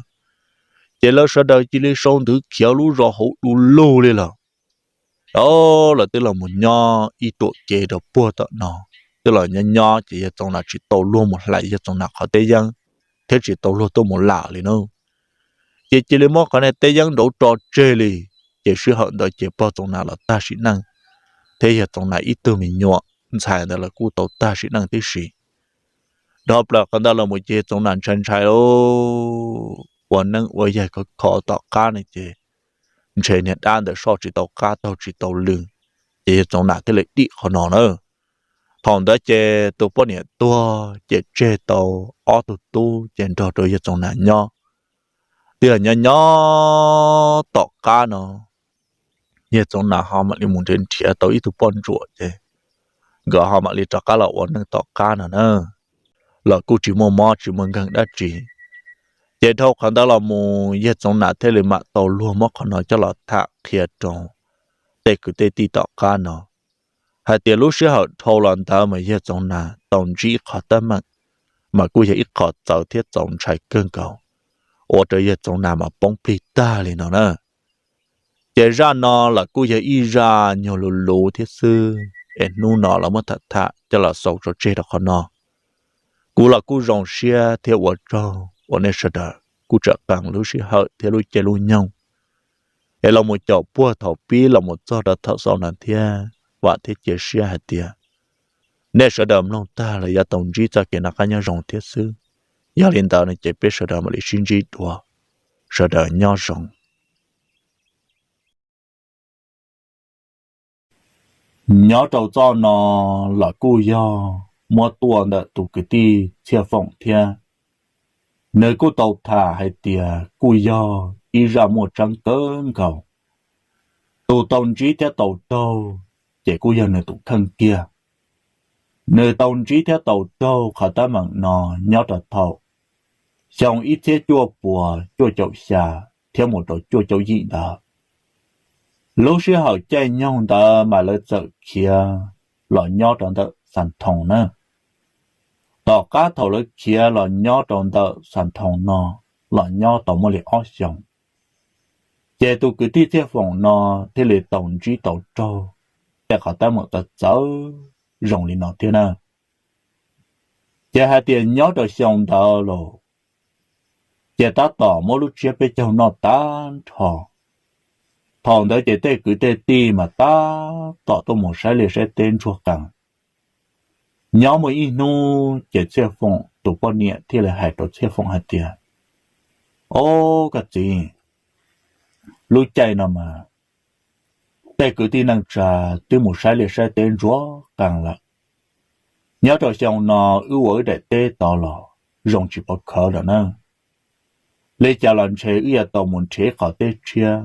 Ces lawv sawv daws cia li sau ntwv khiav lub zos hauv du lug li lawm. Ob, lawv twb los mus nyob ib ruam kev rau puag tom no, twb los nyob nyob ces yawg Txoov Nas tsis tau luag mus hlais yawg Txoov Nas qhov teb yeeb, thiab tsis tau luag tuaj mus lam li na. Ces cia li muab qhov niag teb yeeb nrauv tso tseg li. Ces sij hawm ntawd ces pog Txoov Nas los tag sim neej, thiab yawg Txoov Nas ib tug me nyuam ntxhais ntawd los kuj tau tag sim neej tib si. Dhau plaws qhov ntawd los mus ces yawg Txoov Nas ntshai ntshai lauj, ua neeb ua yaig khov kho tom qab no ces ntshe niag dab ntawd soj tsis tau qab taug tsis tau lw, ces yawg Txoov Nas thiaj li dim qhov no na. Thaum ntawd ces tus poj niam tuag ces tseg tau ob tug tub ces nrog rau yawg Txoov Nas nyob. Twb yog nyob nyob tom qab no, yawg Txoov Nas ho mam li mus nrhiav nrhiav tau ib tug poj ntsuam ces nkawd ho mam li rov qab los ua neej tom qab no na, los kuj tsis muaj mob tsis muaj nkeeg dab tsi. Ces dhau qhov ntawd los mus yawg Txoov Nas thiaj li mam tau luag muab qhov no coj los tham qhia rau tej kwv tej tij tom qab no, hais tias lub sij hawm dhau los ntawd mas yawg Txoov Nas tau ntsib qhov teeb meem mas kuj yog ib qho txawv thiab txaus ntshai kawg nkaus, ua rau yawg Txoov Nas mas poob plig tag li no na. Ces zaj no los kuj yog ib zaj nyuag luv luv thiab xwb, es hnub no los muab tham tham coj los xaus tso tseg rau qhov no. Kuv los kuj zoo siab thiab ua tsaug uas nej sawv daws kuj tseem qee lub sij hawm thiab lub caij lub nyoog es los mus caum puag thaum pib los mus txog rau thaum xaus no thiab. Vam thiab cia siab hais tias nej sawv daws mloog tag los yuav tau ntsib txoj kev noj qab nyob zoo thiab xwb. Yog li ntawd no ces peb sawv daws mam li sib ntsib dua, sawv daws nyob zoo. Nyob rau txoj no los kuj yog muab tuaj ntawm tus kwv tij Txhiaj Foom thiab. Nws kuj tau tham hais tias kuj yog ib zaj muaj tseeb kawg nkaus. Tus tau ntsib thiab tau raug ces kuj yog nws tus kheej kiag. Nws tau ntsib thiab tau raug qhov teeb meem no nyob rau thaum xyoo ib txhiab cuaj puas cuaj caum xya thiab mus rau cuaj caum yim ntawd. Lub sij hawm caij nyoog ntawd mas lawv txawm khiav los nyob rau ntawm Xas Thoos na. Tom qab thaum lawv khiav los nyob rau ntawm Xas Thoos no los nyob tau muaj li ob xyoos, ces tus kwv tij Txhiaj Foom no thiaj li tau ntsib tau raug tej qhov teeb meem txawv txawv zoo li no thiab na. Ces hais tias nyob rau xyoo ntawd los, ces tab tom muab lub tsiab peb caug noj tag nrho. Thaum ntawd ces tej kwv tej tij mas tab tom tuaj mus saib liaj saib teb ntsuag qees. Nyob muaj ib hnub ces Txhiaj Foom tus poj niam thiaj li hais rau Txhiaj Foom hais tias, Ob, koj txiv, lub caij no mas tej kwv tij neej tsa twb mus saib liaj saib teb ntsuag qees lawm. Nyob rau xyoo no wb ua wb daim teb tod los zoo tsis pov khawv lawm na. Li cas los ntshe wb yuav tau mus nrhiav ib qhov teb tshiab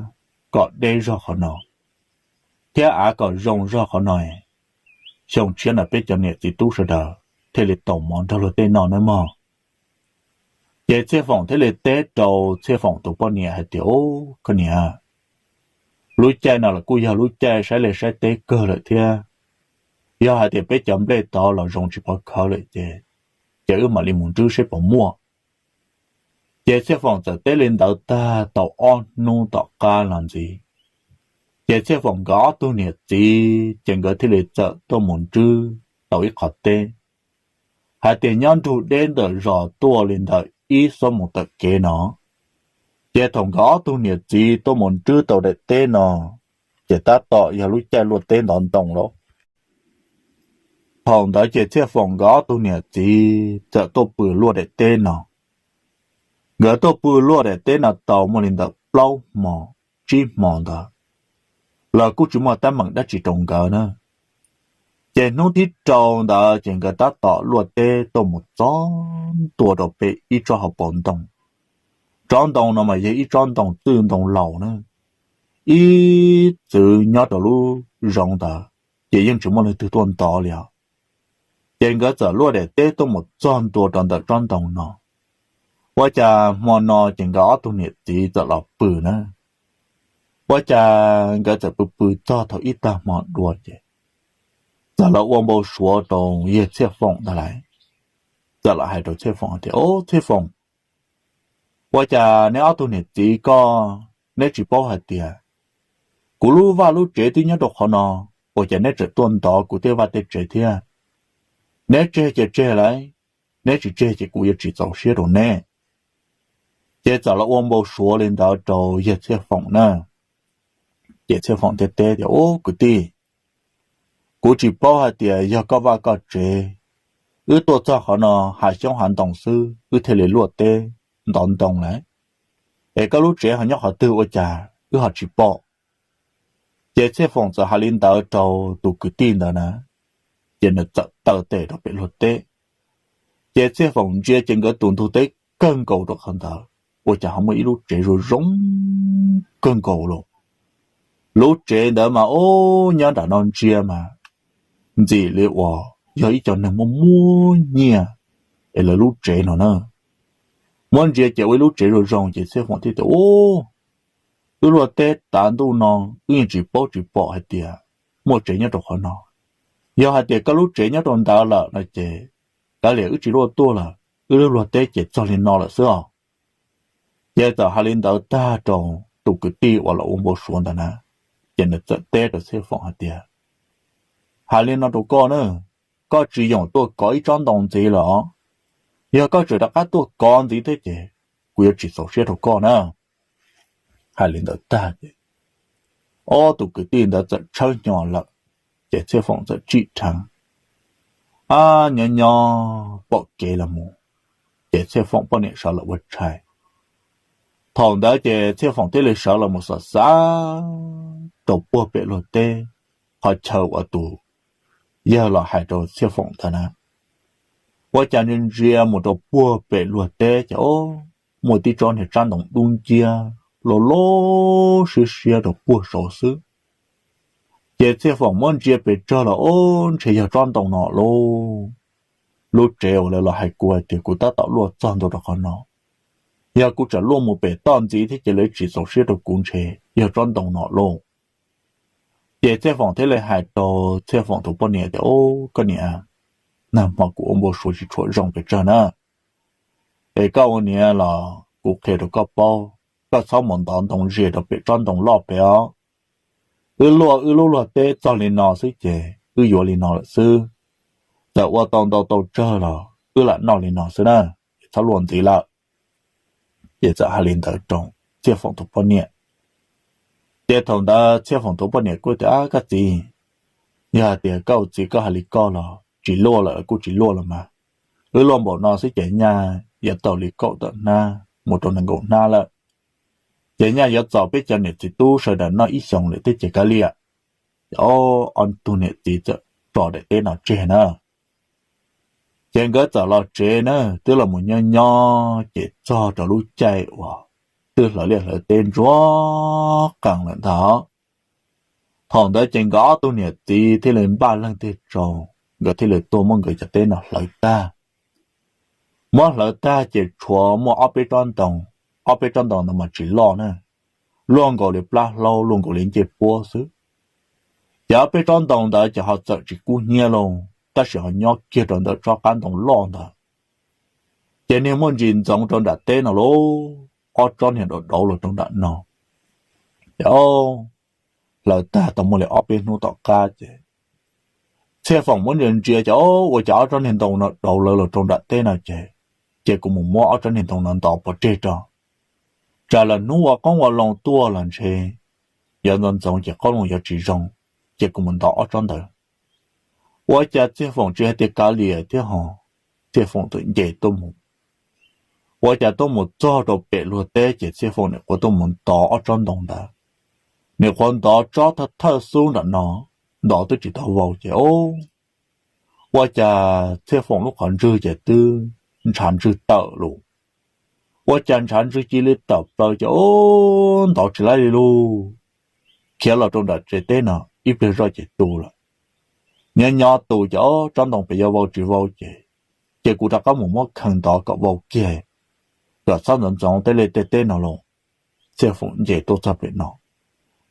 kom deb zog qhov no, thiab av kom zoo zog qhov no, xyoo tshiab no peb cov niam txiv tub sawv daws thiaj li tau mov nrog luag tej noj nawb mog. Ces Txhiaj Foom thiaj li teb rau Txhiaj Foom tus poj niam hais tias, Ub, koj niam, lub caij no los kuj yog lub caij saib liaj saib teb kawg lawm thiab. Yog hais tias peb cov nplej tod los zoo tsis pov khawv lawm ces, ces wb mam li mus nrwb seb puas muaj. Ces Txhiaj Foom txawm teb li ntawd tag tau ob hnub tom qab los ntxiv, ces Txhiaj Foom nkawd ob tug niam txiv ces nkawd thiaj li txawm tuaj mus nrwb tau ib qhov teb, hais tias nyob nrug deb ntawm zos tuaj li ntawm ib xuab moos tawm kev no. Ces thaum nkawd ob tug niam txiv tuaj mus nrwb tau daim teb no, ces tab tom yog lub caij luaj teb ntov ntoo lawm. Thaum ntawd ces Txhiaj Foom nkawd ob tug niam txiv txawm tuaj pw luaj daim teb no. Nkawd tuaj pw luaj daim teb no tau muaj li ntawm plaub hmo, tsib hmo ntawd, los kuj tsis muaj teeb meem dab tsi rau nkawd na. Ces hnub thib rau ntawd ces nkawd tab tom luaj teb tuaj mus txog ntua rau pem ib tsob hauv paus ntoo. Tsob ntoo no mas yog ib tsob ntoo txwj ntoo laus na, ib txwm nyob rau lub zoov ntawd ces yeej tsis muaj leej twg tuaj ntov li os. Ces nkawd txawm luaj daim teb tuaj mus txog ntua rau ntawm tsob ntoo no. Ua cas hmo no ces nkawd ob tug niam txiv txawm los pw na. Ua cas nkawd txawm pw pw txog thaum ib tag hmo dua ces txawm los ua npau suav rau yawg Txhiaj Foom ntag lauj. Txawm los hais rau Txhiaj Foom tias, Ob, Txhiaj Foom, ua cas neb ob tug niam txiv koj, neb tsis paub hais tias kuv lub vaj lub tsev twb nyob rau qhov no, ua cas neb tseem tuaj ntov kuv tej vaj tej tsev thiab? Neb tseg ces tseg lauj, neb tsis tseg ces kuv yuav tsis txaus siab rau neb. Ces txawm los ua npau suav li ntawd rau yawg Txhiaj Foom na. Ces Txhiaj Foom thiaj teb tias, Ub, kwv tij, kuv tsis paub hais tias yog koj vaj koj tsev, wb tuaj txog qhov no hav xyoob hav ntoo xwb wb thiaj li luaj teb ntov ntoo lauj, es koj lub tsev ho nyob qhov twg ua cas wb ho tsis pom? Ces Txhiaj Foom txawm hais li ntawd rau tus kwv tij ntawd na, ces nws txawm taw tes rau pem luag teb. Ces Txhiaj Foom ntsia ces nkawd tus ntug teb kawg nkaus rau qhov ntawd, ua cas ho muaj ib lub tsev zoo zoo kawg nkaus los. Lub tsev ntawd mas ub, nyob nram no ntsia mas ntxim li uas yog ib co neeg muaj muaj nyiaj es lawv lub tsev no na. Muab ntsia ces ua ib lub tsev zoo zoo ces Txhiaj Foom thiaj tias, Ub, wb luaj teb tav ntuj no, wb yeej tsis paub tsis pom hais tias muaj tsev nyob rau qhov no. Yog hais tias koj lub tsev nyob rau ntawd lawm no ces kav liam wb tsis luaj tuaj lawm, wb lub luag teb ces txog li no lawm xwb os. Ces txawm hais li ntawd tag rau tus kwv tij uas los ua npau suav ntawd na, ces nws txawm teb rau Txhiaj Foom hais tias, hais li no rau koj na, koj tsis yoom tuaj kov ib tsob ntoo ntxiv los, yog koj tseem rov qab tuaj kov ntxiv thiab ces kuv yuav tsis txaus siab rau koj na. Hais li ntawd tag ces ob tus kwv tij ntawd txawm tshawb hnyo lawm, ces Txhiaj Foom txawm tsim dheev, ab, nyob nyob pom kev los mus, ces Txhiaj Foom poj niam sawv los ua tshais. Thaum ntawd ces Txhiaj Foom thiaj li sawv los mus xauj xauj rau puag pem luag teb, qhov chaw uas tus yawg los hais rau Txhiaj Foom ntawd na. Ua cas ntsia mus rau puag pem luag teb ces muaj tib tsob niag tsab ntoo dub nciab loj loj siab siab rau puag saud xwb. Ces Txhiaj Foom muab ntsia pes tsawg los, o, ntshe yog tsob ntoo no lauj. Lub tsev uas lawv los hais kuv hais tias kuv tab tom luaj txog ntua rau qhov no, yog kuv tseem luaj mus pem toj ntxiv thiab ces lawv tsis txaus siab rau kuv, ntshe yog tsob ntoo no lauj. Ces Txhiaj Foom thiaj li hais rau Txhiaj Foom tus poj niam tias, o, koj niam, nag hmo kuv ua npau suav tsis tshua zoo pes tsawg na, es koj ua niam los kuv qhia rau koj paub, koj txhob mus ntov ntoo ze rau pem tsob ntoo loj pem os. Wb luaj wb lub luag teb txog li no xwb ces wb yuav li no lawm xwb. Txawm ua tau ntau tau tsawg los wb lam noj li no xwb na, txhob luaj ntxiv lawm. Ces txawm hais li ntawd rau Txhiaj Foom tus poj niam. Ces thaum ntawd Txhiaj Foom tus poj niam kuj tias, koj txiv, yog hais tias koj ua txiv koj hais li koj los tsis luaj lawm kuj tsis luaj los mas. Wb luaj npaum no xwb ces nyaj yuav tau li kaum tawm hnab mus rau nees nkaum hnab lawm. Ces nyaj yuav txaus peb cov niam txiv tub sawv daws noj ib xyoos lawm thiab ces kav liam. Ces ob tug niam txiv txawm tso daim teb no tseg na. Ces nkawd txawm los tsev na, twb los mus nyob nyob ces txog rau lub caij uas twb hlawv liaj hlawv teb ntsuag qees lawm ntag. Thaum ntawd ces nkawd ob tug niam txiv thiaj li npaj leej twg tsaus, nkawd thiaj li tuaj muab nkawd cov teb no hlawv tag. Muab hlawv tag ces tshuav muaj ob peb tsob ntoo, ob peb tsob ntoo ntawd mas tsis loj na, luaj nkaus li plab hlaub luaj nkaus li ncej puab xwb. Ces ob peb tsob ntoo ntawd ces ho txawm tsis kub hnyiab lauj, tab sis ho nyob kiag rau ntawm tsob qab ntoo loj ntawd. Ces niag muaj ntsis ntxoov rau nram teb no lauj, ob tsob niag dauv dauv los rau nram no. Ces hlawv tag tau muaj li ob peb hnub tom qab ces Txhiaj Foom muab ntsia ntsia ces, o, ua cas ob tsob niag ntoo no dauv lawv los rau nram teb no ces, ces kuv mus muab ob tsob niag ntoo no ntov pov tseg tso. Tsam lawm hnub ua qoob ua loo tuaj los ntshe yuav ntxoov ntxoov ces qoob loo yuav tsis zoo, ces kuv mus ntov ob tsob ntawd. Ua cas Txhiaj Foom tsis hais tias kav liam thiab ho, Txhiaj Foom txawm nce tuaj mus. Ua cas tuaj mus txog rau pem luag teb ces Txhiaj Foom nim qhuav tuaj mus ntov ob tsob ntoo ntawd. Nim qhuav ntov tsob thawj thawj xub nram no, ntov twb tsis tau vau ces, o, ua cas Txhiaj Foom lub qhov ntswg ces twb ntshav ntswg tawm lawm. Ua cas ntshav ntswg cia li tawm plaws ces, o, ntov tsis laib li lauj. Khiav los rau nram tsev teb no ib pliag zoj ces tu lawm. Nyob nyob tu ces, o, tsob ntoo pem yuav vau tsis vau ces, ces kuv rov qab mus muab kheev ntov kom vau kiag, kom txhob ntxoov ntxoov tej liaj tej teb no los. Txhiaj Foom nce tuaj txog pem no,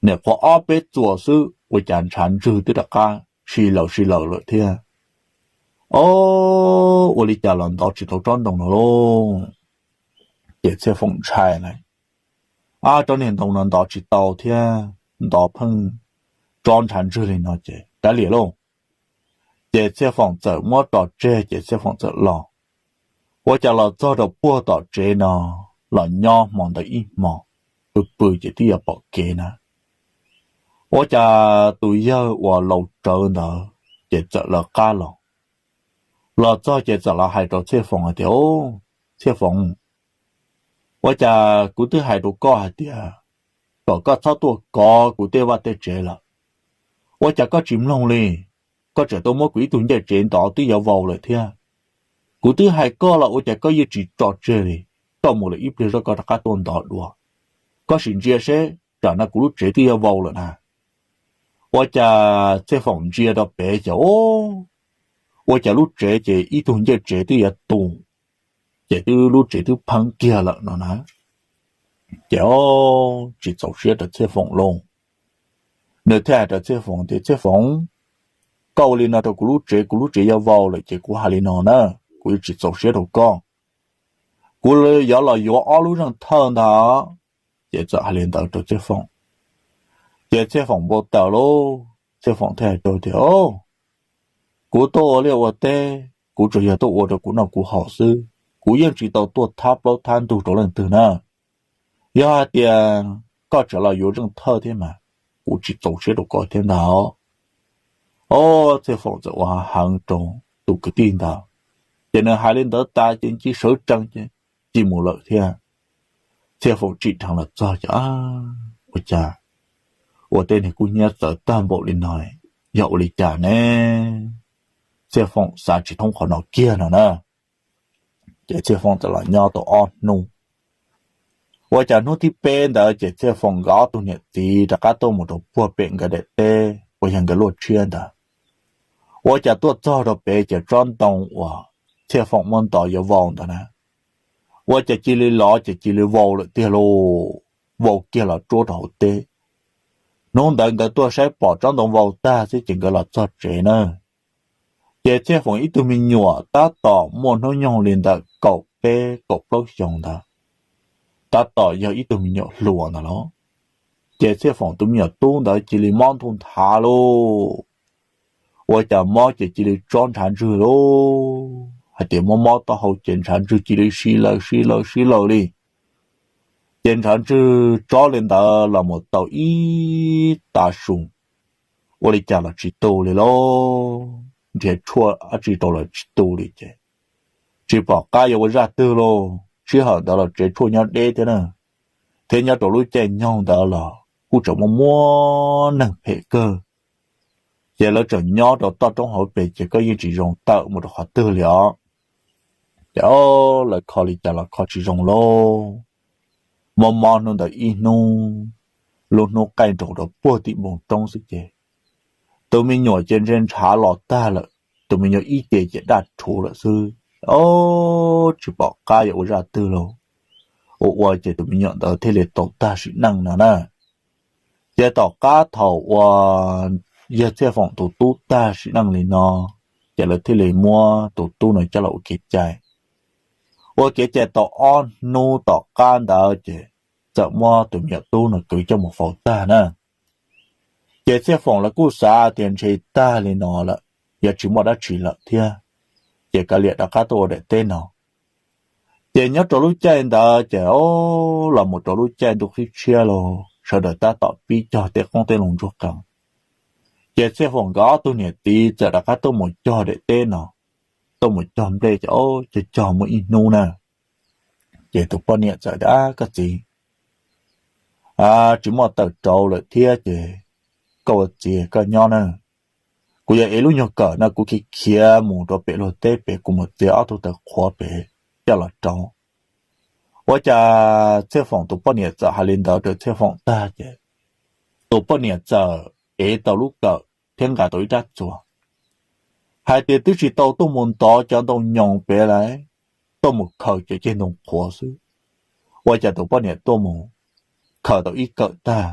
nim qhuav ob peb txuas xwb ua cas ntshav ntswg twb rov qab si lawm si lawm lawm thiab. O, ua li cas los ntov tsis tau tsob ntoo no lauj. Ces Txhiaj Foom ntshai lawm, ab, tsob niag ntoo no ntov tsis tau thiab, ntov pheej tsob ntshav ntswg li no ces kav liam lauj. Ces Txhiaj Foom txawm muab tso tseg ces Txhiaj Foom txawm los. Ua cas los txog rau puag tom tsev no, los nyob hmo ntawd ib hmo, pw pw ces twb yuav pom kev na. Ua cas tus yawg uas laus rawv ntawd ces txawm lawv qab los. Los txog ces txawm los hais rau Txhiaj Foom hais tias, o, Txhiaj Foom, ua cas kuv twb hais rau koj hais tias kom koj txhob tuaj kov kuv tej vaj tej tsev lawm, ua cas koj tsis mloog li? Koj tseem tuaj muab kuv ib tug ncej tsev ntov twb yuav vau lawm thiab. Kuv twb hais koj los ua cas koj yeej tsis tso tseg li? Koj mus lawm ib pliag zoj koj rov qab tuaj ntov dua. Koj sim ntsia seb, tam no kuv lub tsev twb yuav vau lawm na. Ua cas Txhiaj Foom ntsia rau pem ces, o, ua cas lub tsev ces ib tug ncej tsev twb yuav tu, ces twb lub tsev twb pheeb kiag lawm no na. Ces, o, tsis txaus siab rau Txhiaj Foom lauj. Nws thiaj hais rau Txhiaj Foom tias, Txhiaj Foom, koj ua li no rau kuv lub tsev, kuv lub tsev yuav vau lawm ces kuv hais li no na, kuv yuav tsis txaus siab rau koj. kuv yuav los yuav ob lub zeej thawj ntag. Ces txawm hais li ntawd rau Txhiaj Foom. Ces Txhiaj Foom npau taws lauj, Txhiaj Foom thiaj hais rau tias, kuv tuaj ua liaj ua teb kuv tsuas yog tuaj ua rau kuv noj kuv haus xwb, kuv yeej tsis tau tuaj thab plaub thab ntug rau leej twg na. Yog hais tias koj tseem los yuav zeej thawj thiab mas kuv tsis txaus siab rau koj thiab ntag. Ob, Txhiaj Foom txawm ua heev rau tus kwv tij ntawd, ces nws hais li ntawd tas ces nci sawv tsees ces cia mus lawm thiab. Txhiaj Foom tsim dheev los txog ces, ua cas ua tej niag kub hnyiab txawv tag npaum li no, yog ua li cas ne? Txhiaj Foom xav tsis thoob qhov no kiag no na. Ces Txhiaj Foom txawm los nyob tau ob hnub. Ua cas hnub thib peb ntawd ces Txhiaj Foom nkawd ob tug niam txiv rov qab tuaj mus rau puag pem nkawd daim teb uas yog nkawd luaj tshiab ntawd. Ua cas tuaj txog rau pem ces tsob ntoo uas Txhiaj Foom muab ntov yuav vau ntawd na, ua cas cia li lov ces cia li vau lawm tiag lauj, vau kiag los tsuab rau hauv teb. Hnub ntawd nkawd tuaj saib pom tsob ntoo vau tag xwb ces nkawd los txog tsev na. Ces Txhiaj Foom ib tug me nyuam tab tom muaj hnub nyoog li ntawm kaum peb kaum plaub xyoos ntawd, tab tom yog ib tug me nyuam hluas ntawd los. Ces Txhiaj Foom tus me nyuam tub ntawd cia li mob nthuj nthav lauj. Ua cas mob ces cia li tsob ntshav ntswg lauj, hais tias mob mob taub hau ces ntshav ntswg cia li si lawm si lawm si lawm li. Ces ntshav ntswg tsob li ntawd los mus tau ib tav su, ua li cas los tsis tu li lauj, nrhiav tshuaj dab tsi rau los tsis tu li ces tsis pom qab yuav ua zaj twg lauj. Sij hawm ntawd los tsev tshuaj nyob deb thiab na, thiab nyob rau lub caij nyoog ntawd los kuj tseem muaj muaj neeg phem kawg. Ces lawv tseem nyob rau toj roob hauv pes ces koj yeej tsis zoo tawm mus rau qhov twg li os. Ces lawv kho li cas los kho tsis zoo lauj. Mob mob hnub ntawd ib hnub, lub hnub qaij nroos rau puag tim npoo roob xwb ces tus me nyuam ces ntshe ntshav los tag lawm, tus me nyuam ib ce ces daj rhuv lawm xwb. Ob, tsis pom qab yuav ua zaj twg lauj. Ua ua ces tus me nyuam ntawd thiaj li tau tag sim neej no na. Ces tom qab thaum uas yawg Txhiaj Foom tus tub tag sim neej li no, ces lawv thiaj li muab tus tub no coj los ua kev cai. Ua kev cai tau ob hnub tom qab ntawd ces txawm muab tus me nyuam tub no kwv coj mus faus tag na. Ces Txhiaj Foom lawv kuj xav tias ntshe tag li no lawm, yuav tsis muaj dab tsi lawm thiab, ces kav liam rov qab tuaj ua daim teb no. Ces nyob rau lub caij ntawd ces, o, los mus rau lub caij ntuj qhib tshiab los sawv daws tab tom pib cog tej qoob tej loo ntsuag qees. Ces Txhiaj Foom nkawd ob tug niam txiv txawm rov qab tuaj mus cog daim teb no, tuaj mus cog nplej ces, o, cog cog muaj ib hnub na, ces tus poj niam txawm tias, koj txiv, tsis muaj taws rauv lawm thiab ces koj ua txiv koj nyob na. Kuv yuav ev lub nyuag kawm no kuv khiav khiav mus rau pem luag teb pem kuv mus txiav ob tug taws qhuav pem coj los rauv. Ua cas Txhiaj Foom tus poj niam txawm hais li ntawd rau Txhiaj Foom tag ces tus poj niam txawm ev tau lub kawm thiab nqa tau ib rab txuas, hais tias twb tsis tau tuaj mus ntov cov ntoo nyoos pem lawm, tuaj mus khaws cov ceg ntoo qhuav xwb. Ua cas tus poj niam tuaj mus khaws tau ib kawm tag,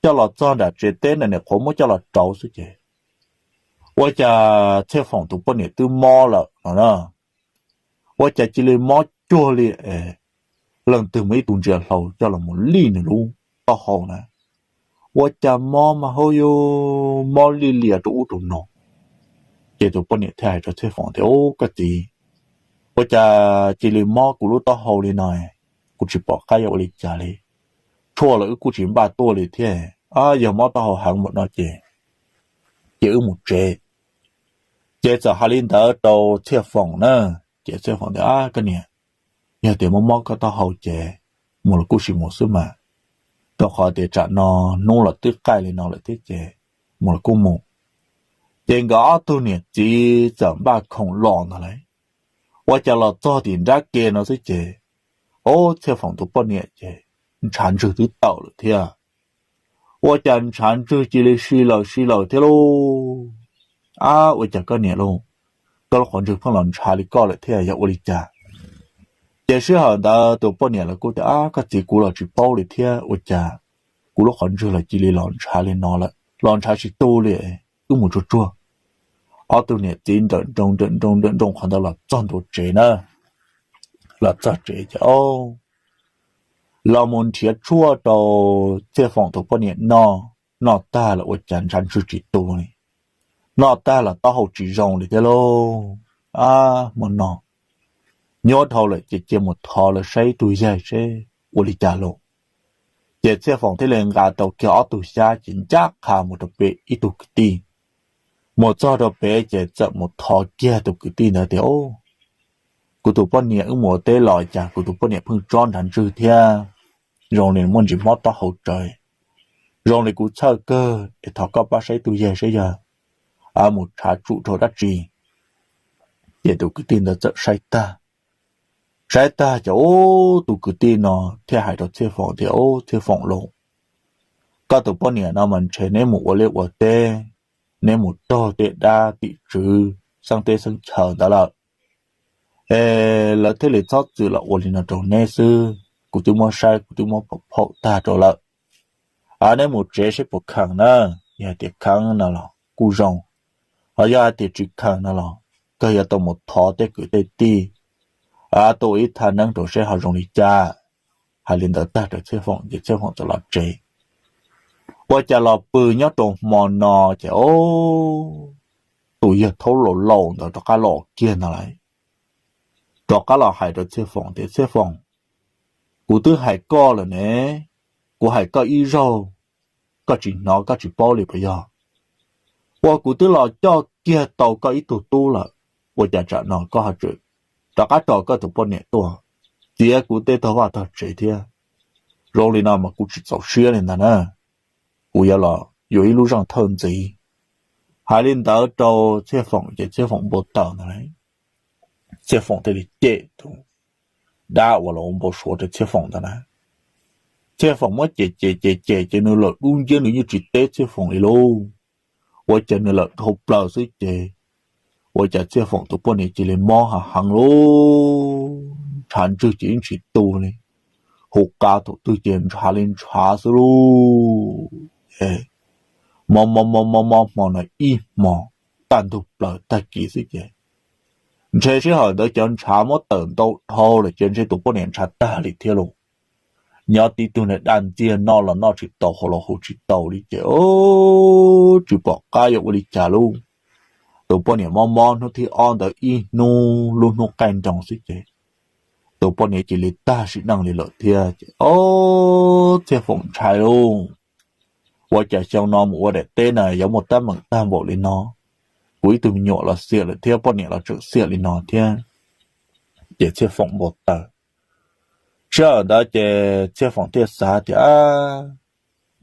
coj los txog nram tsev teb na, niam qhuav muab coj los rauv xwb ces ua cas Txhiaj Foom tus poj niam twb mob lawm no na. Ua cas cia li mob cuag li leej twg muaj ib tug ntsia hlau coj los mus lij nws lub taub hau na. Ua cas mob mas hauj yus mob lij lias rau ub rau no. Ces tus poj niam thiaj hais rau Txhiaj Foom tias, u, koj txiv, ua cas cia li mob kuv lub taub hau li no, kuv tsis pom qab yuav ua li cas li. Tshuaj los wb kuj tsis npaj tuaj li thiab, yog mob taub hau heev npaum no ces, ces wb mus tsev. Ces txawm hais li ntawd rau Txhiaj Foom na. Ces Txhiaj Foom tias, koj niam, yog tias mob mob koj taub hau ces mus los kuj sim mus xwb mas, rau qhov tias tsam no hnub los twb qaij li no lawm thiab ces mus los kuj mus. Ces nkawd ob tug niam txiv txawm npaj khoom los ntag lauj. Ua cas los txog tim nrab ke no xwb ces, o, Txhiaj Foom tus poj niam ces ntshav ntswg twb tawm lawm thiab. Ua cas ntshav ntswg cia li si lawm si lawm thiab lauj. Ab, ua cas koj niam lauj, koj lub qhov ntswg pheej los ntshav li koj lawm thiab, yog ua li cas? Ces sij hawm ntawd tus poj niam lawv kuj tias, ab, koj txiv, kuv los tsis paub li thiab, ua cas kuv lub qhov ntswg los cia li los ntshav li no lawm, los ntshav tsis tu li, wb mus tsuag tsuag. Ob tug niam txiv nrawm nroos nrawm nroos nrawm nroos qhov ntawd los txog ntua tsev na. los txog tsev ces o, los mus nrhiav tshuaj rau Txhiaj Foom tus poj niam noj, noj tag los ua cas ntshav ntswg tsis tu li, noj tag los taub hau tsis zoo li thiab lauj. Ab, muaj no, nyuaj dhau lawm ces cia mus thov lawv saib ib tug yaig seb ua li cas lauj. Ces Txhiaj Foom thiaj li nqa tau kiag ob tug xyab ces ncaj qha mus rau pem ib tug kwv tij. Mus txog rau pem ces txawm mus thov kiag tus kwv tij ntawd tias, Kuv tus poj niam wb mus ua teb los cas kuv tus poj niam pheej tsob ntshav ntswg thiab, zoo li muaj ntsis mob taub hau tsawv. Zoo li kuv txhawj kawg es thov koj pab saib tus yaig saib yog mus tshav tsum rau dab tsi. Ces tus kwv tij ntawd txawm saib tag, saib tag ces ub, tus kwv tij no thiaj hais rau Txhiaj Foom tias, Ub, Txhiaj Foom lauj, koj tus poj niam no mas ntshe neb mus ua liaj ua teb, neb mus raug tej dab tim tswv xeeb teb xeeb chaw ntawd lawm, es lawv thiaj li txhob txwm los ua li no rau neb xwb. Kuv twb muab saib, kuv twb muab pom phaum tag rau lawm. Neb mus tsev seb puas kheev na, yog hais tias kheev no los kuj zoo, ho yog hais tias tsis kheev no los kawg yuav tau mus thov tej kwv tej tij tuaj ua ib thaj neeb rau seb ho zoo li cas. Hais li ntawd tag rau Txhiaj Foom ces Txhiaj Foom txawm los tsev. Ua cas los pw nyob rau hmo no ces ub, tus yawg thaub laus laus ntawd rov qab los kiag ntag lauj. Rov qab los hais rau Txhiaj Foom tias, Txhiaj Foom, kuv twb hais koj lawm ne, kuv hais koj ib zaug koj tsis hnov koj tsis paub li puas yog? Ua kuv twb los coj kiag tau koj ib tug tub lawm, ua cas tsam no koj ho tseem rov qab tos koj tus poj niam tuaj txiav kuv tej tog vaj tog tsev thiab? Zoo li no mas kuv tsis txaus siab li ntag na, kuv yuav los yuav ib lub zeej thawj ntxiv. Hais li ntawd rau Txhiaj Foom ces Txhiaj Foom npau taws ntag lauj. Txhiaj Foom thiaj li cem tus dab uas los ua npau suav rau Txhiaj Foom ntawd na. Txhiaj Foom muab cem cem cem cem ces nws lawm dub nciab nws yeej tsis teb Txhiaj Foom li lauj. Ua cas nws lawm dhau plaws xwb ces ua cas Txhiaj Foom tus poj niam cia li mob heev heev lauj, ntshav ntswg ces yeej tsis tu li, hu qa thaum twg ces ntshav li ntshav xwb lauj. Mob mob mob mob mob hmo no ib hmo, kaj ntug plaws tag kis xwb ces ntshe sij hawm ntawd cov ntshav muab tawm ntau dhau lawm ces ntshe tus poj niam ntshav tag li thiab lauj. Nyob tib tug niag daj ntxiag noj los noj tsis tau haus los haus tsis tau li ces tsis pom qab yuav ua li cas lauj. Tus poj niam mob mob hnub thib ob ntawd ib hnub lub hnub qaij nroos xwb ces tus poj niam cia li tag sim neej li lawm thiab ces o, Txhiaj Foom ntshai lauj. Ua cas xyoo no mus ua daim teb na yuav muaj teeb meem tag npaum li no, kuv ib tug me nyuam los xiam lawm thiab poj niam los tseem xiam li no thiab. Ces Txhiaj Foom npau taws. Sij hawm ntawd ces Txhiaj Foom thiaj xav tias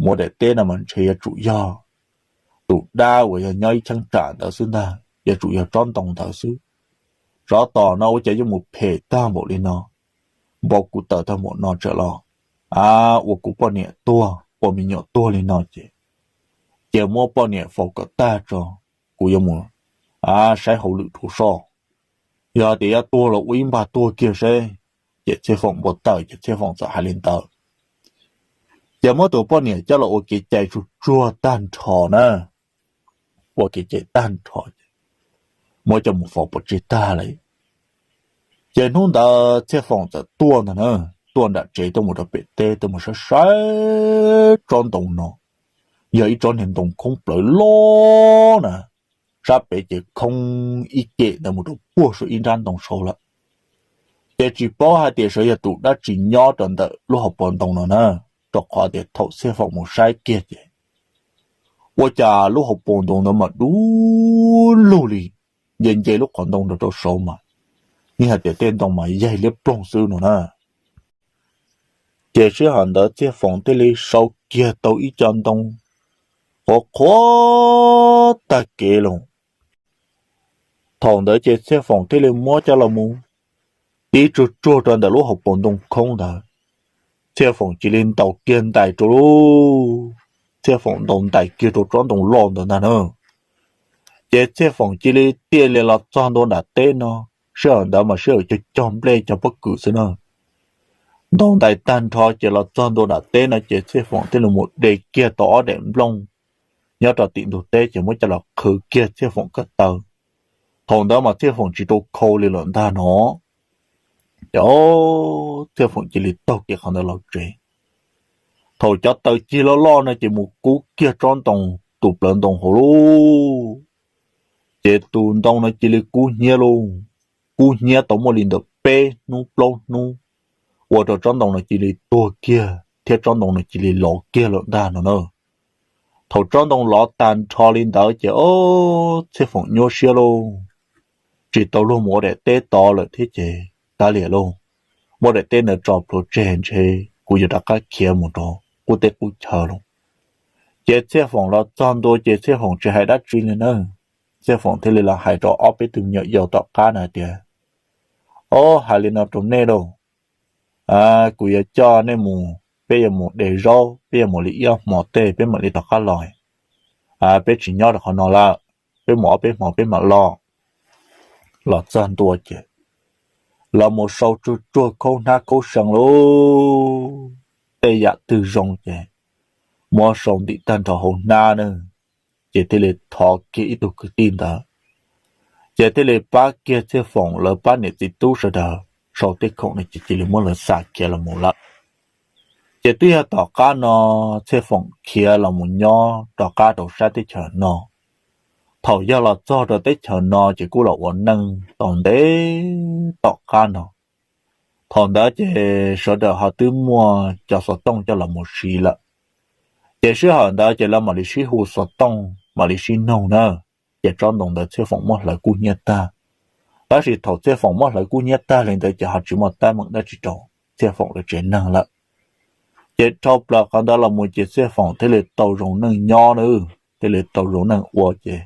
mus ua daim teb no mas ntshe yuav tsum yog tus dab uas yog nyob ib cheeb tsam ntawd xwb ntag, yuav tsum yog tsob ntoo ntawd xwb. Tsov tom no ua cas yuav mus phem tag npaum li no, npau kuv taws tag npaum no tsam los a, ua kuv poj niam tuag ua me nyuam tuag li no ces, ces muab poj niam faus kom tag tso, kuv yuav mus a, saib hauj lwm rau soj. Yog tias yuav tuag los ua ib npag tuag kiag seb. Ces Txhiaj Foom npau taws ces Txhiaj Foom txawm hais li ntawd. Ces muab tus poj niam coj los ua kev cai tsuag tsuag tag nrho na, ua kev cai tag nrho ces muab coj mus faus pov tseg tag li. Ces hnub ntawd Txhiaj Foom txawm tuaj ntag na, tuaj nram tsev tuaj mus rau pem teb tuaj mus saib saib tsob ntoo no, yog ib tsob niag ntoo khoob plawv loj na, sab pem ces khoob ib cem ntawd mus rau puag saum ib nrab ntoo saud lawm. Ces tsis paub hais tias sawv yog tus dab tsi nyob rau ntawm lub hauv paus ntoo no na, rau qhov tias thaum Txhiaj Foom mus saib kiag ces ua cas lub hauv paus ntoo ntawd mas du lug li, nce nce lub qhov ntoo rau rau saud mas yeej hais tias tej ntoo mas yaig liab ploog xwb no na. Ces sij hawm ntawd Txhiaj Foom thiaj li sau kiag tau ib co ntoo qhuav qhuav tag kev los. Thaum ntawd ces Txhiaj Foom thiaj li muab coj los mus tib tsuag tsuag rau ntawm lub hauv paus ntoo khoob ntawd. Txhiaj Foom cia li ntaus kiag ntais rau lub, Txhiaj Foom ntaus ntais kiag rau tsob ntoo loj ntawd ntag na. Ces Txhiaj Foom cia li tiaj li los txog ntua nram teb no, sij hawm ntawd mas sij hawm cog cog nplej cog pob kws xwb na. Ntaus ntais tag nrho ces los txog ntua nram teb no ces Txhiaj Foom thiaj li mus de kiag tau ob daim nplooj nyob rau tim ntug teb ces muab coj los qhwv kiag Txhiaj Foom ko taw. Thaum ntawd mas Txhiaj Foom tsis tau khau li lawm ntag no. Ces ob, Txhiaj Foom cia li taug kev qhov ntawd los tsev. Thaum cov taws cig loj loj no ces mus kub kiag tsob ntoo, tus plawv ntoo hauv lauj. Ces tus ntoo no cia li kub hnyiab lauj, kub hnyiab tau muaj li ntawm peb hnub plaub hnub, ua rau tsob ntoo no cia li tuag kiag thiab tsob ntoo no cia li lov kiag lawm ntag no na. Thaum tsob ntoo lov tag nrho li ntawd ces ob, Txhiaj Foom nyuaj siab lauj, tsis tau luag mus ua daim teb tod lawm thiab ces kav liam lauj, muab daim teb ntawd tso plhuav tseg ntshe kuv yuav rov qab khiav mus rau qub teb qub chaw lauj. Ces Txhiaj Foom los txog ntua ces Txhiaj Foom tsis hais dab tsi li na. Txhiaj Foom thiaj li los hais rau ob peb tug me nyuam yaus tom qab no hais tias, Ob, hais li no rau nej lauj, kuv yuav coj nej mus, peb yuav mus de zaub, peb yuav mus li ib ob hmo tej peb mam li rov qab los. Peb tsis nyob rau qhov no lawm, peb mus ob peb hmo peb mam los. Los txog ntua ces los mus sau tsuag tsuag khaub hnab khaub seev lauj, tej yam twg zoo ces muab sau ntim tag nrho hauv hnab na, ces thiaj li thov kiag ib tug kwv tij ntawd, ces thiaj li pab kiag Txhiaj Foom lawv pab niam txiv tub sawv daws sau tej khoom no ces cia li muab lawv xa khiav los mus lawm. Ces twb yog tom qab no Txhiaj Foom khiav los mus nyob rov qab rau sab teb chaws no. Thaum yog los txog rau teb chaws no ces kuj los ua neej tau ntev tom qab no. Thaum ntawd ces sawv daws ho twb muaj cov xov tooj coj los mus siv lawm. Ces sij hawm ntawd ces lawv mam li sib hu xov tooj mam li sib noog na, ces tsob ntoo ntawd Txhiaj Foom muab hlawv kub hnyiab tag. Tab sis thaum Txhiaj Foom muab hlawv kub hnyiab tag li ntawd ces ho tsis muaj teeb meem dab tsi rau Txhiaj Foom lawv tsev neeg lawm. Ces dhau plaws qhov ntawd los mus ces Txhiaj Foom thiaj li tau zoo neej nyob na, thiaj li tau zoo neej ua ces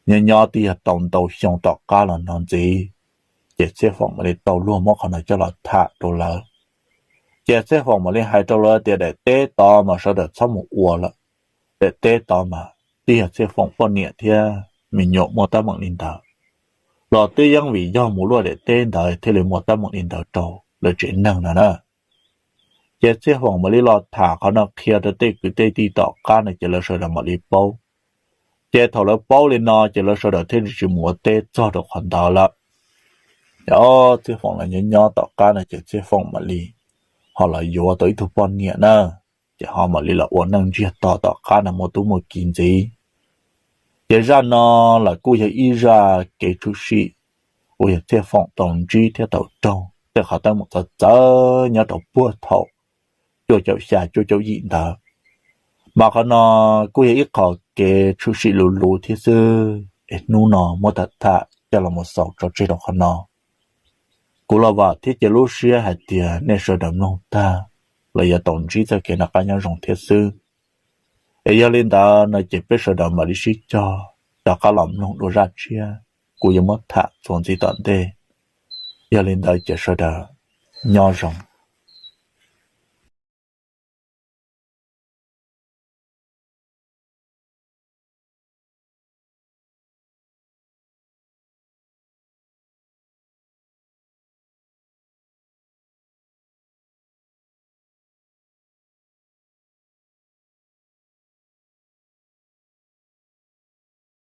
nyob nyob twb yog tau ntau xyoo tom qab los no ntxiv, ces Txhiaj Foom mam li tau luag muab qhov no coj los tham rau lawv. Ces Txhiaj Foom mam li hais rau lawv tias daim teb tod mas sawv daws txhob mus ua lawm, daim teb tod mas twb yog Txhiaj Foom poj niam thiab me nyuam muaj teeb meem li ntawd, los twb yeej vim yog mus luaj daim teb ntawd thiaj li muaj teeb meem li ntawd rau lawv tsev neeg no na. Ces Txhiaj Foom mam li los tham qhov no qhia rau tej kwv tej tij tom qab no ces lawv sawv daws mam li paub. Ces thaum lawv paub li no ces lawv sawv daws thiaj li tsis mus ua teb txog rau qhov ntawd lawm. Ces ob, Txhiaj Foom los nyob nyob tom qab no ces Txhiaj Foom mam li ho los yuav tau ib tug poj niam na, ces ho mam li los ua neej ntsiag to tom qab no muaj tub muaj ki ntxiv. Ces zaj no los kuj yog ib zaj kev tshwm sim uas yog Txhiaj Foom tau ntsib thiab tau raug tej qhov teeb meem txawv txawv nyob rau puag thaum cuaj caum xya cuaj caum yim ntawd. Mas qhov no kuj yog ib qho kev tshwm sim luv luv thiab xwb es hnub no muab tham tham coj los mus xaus tso tseg rau qhov no. Kuv los vam thiab cia lub siab hais tias nej sawv daws mloog tag los yuav tau ntsib txoj kev noj qab nyob zoo thiab xwb. Es yog li ntawd no ces peb sawv daws mam li sib cog rov qab los mloog dua zaj tshiab kuv yuav muab tham txuas ntxiv tom ntej. Yog li ntawd ces sawv daws nyob zoo.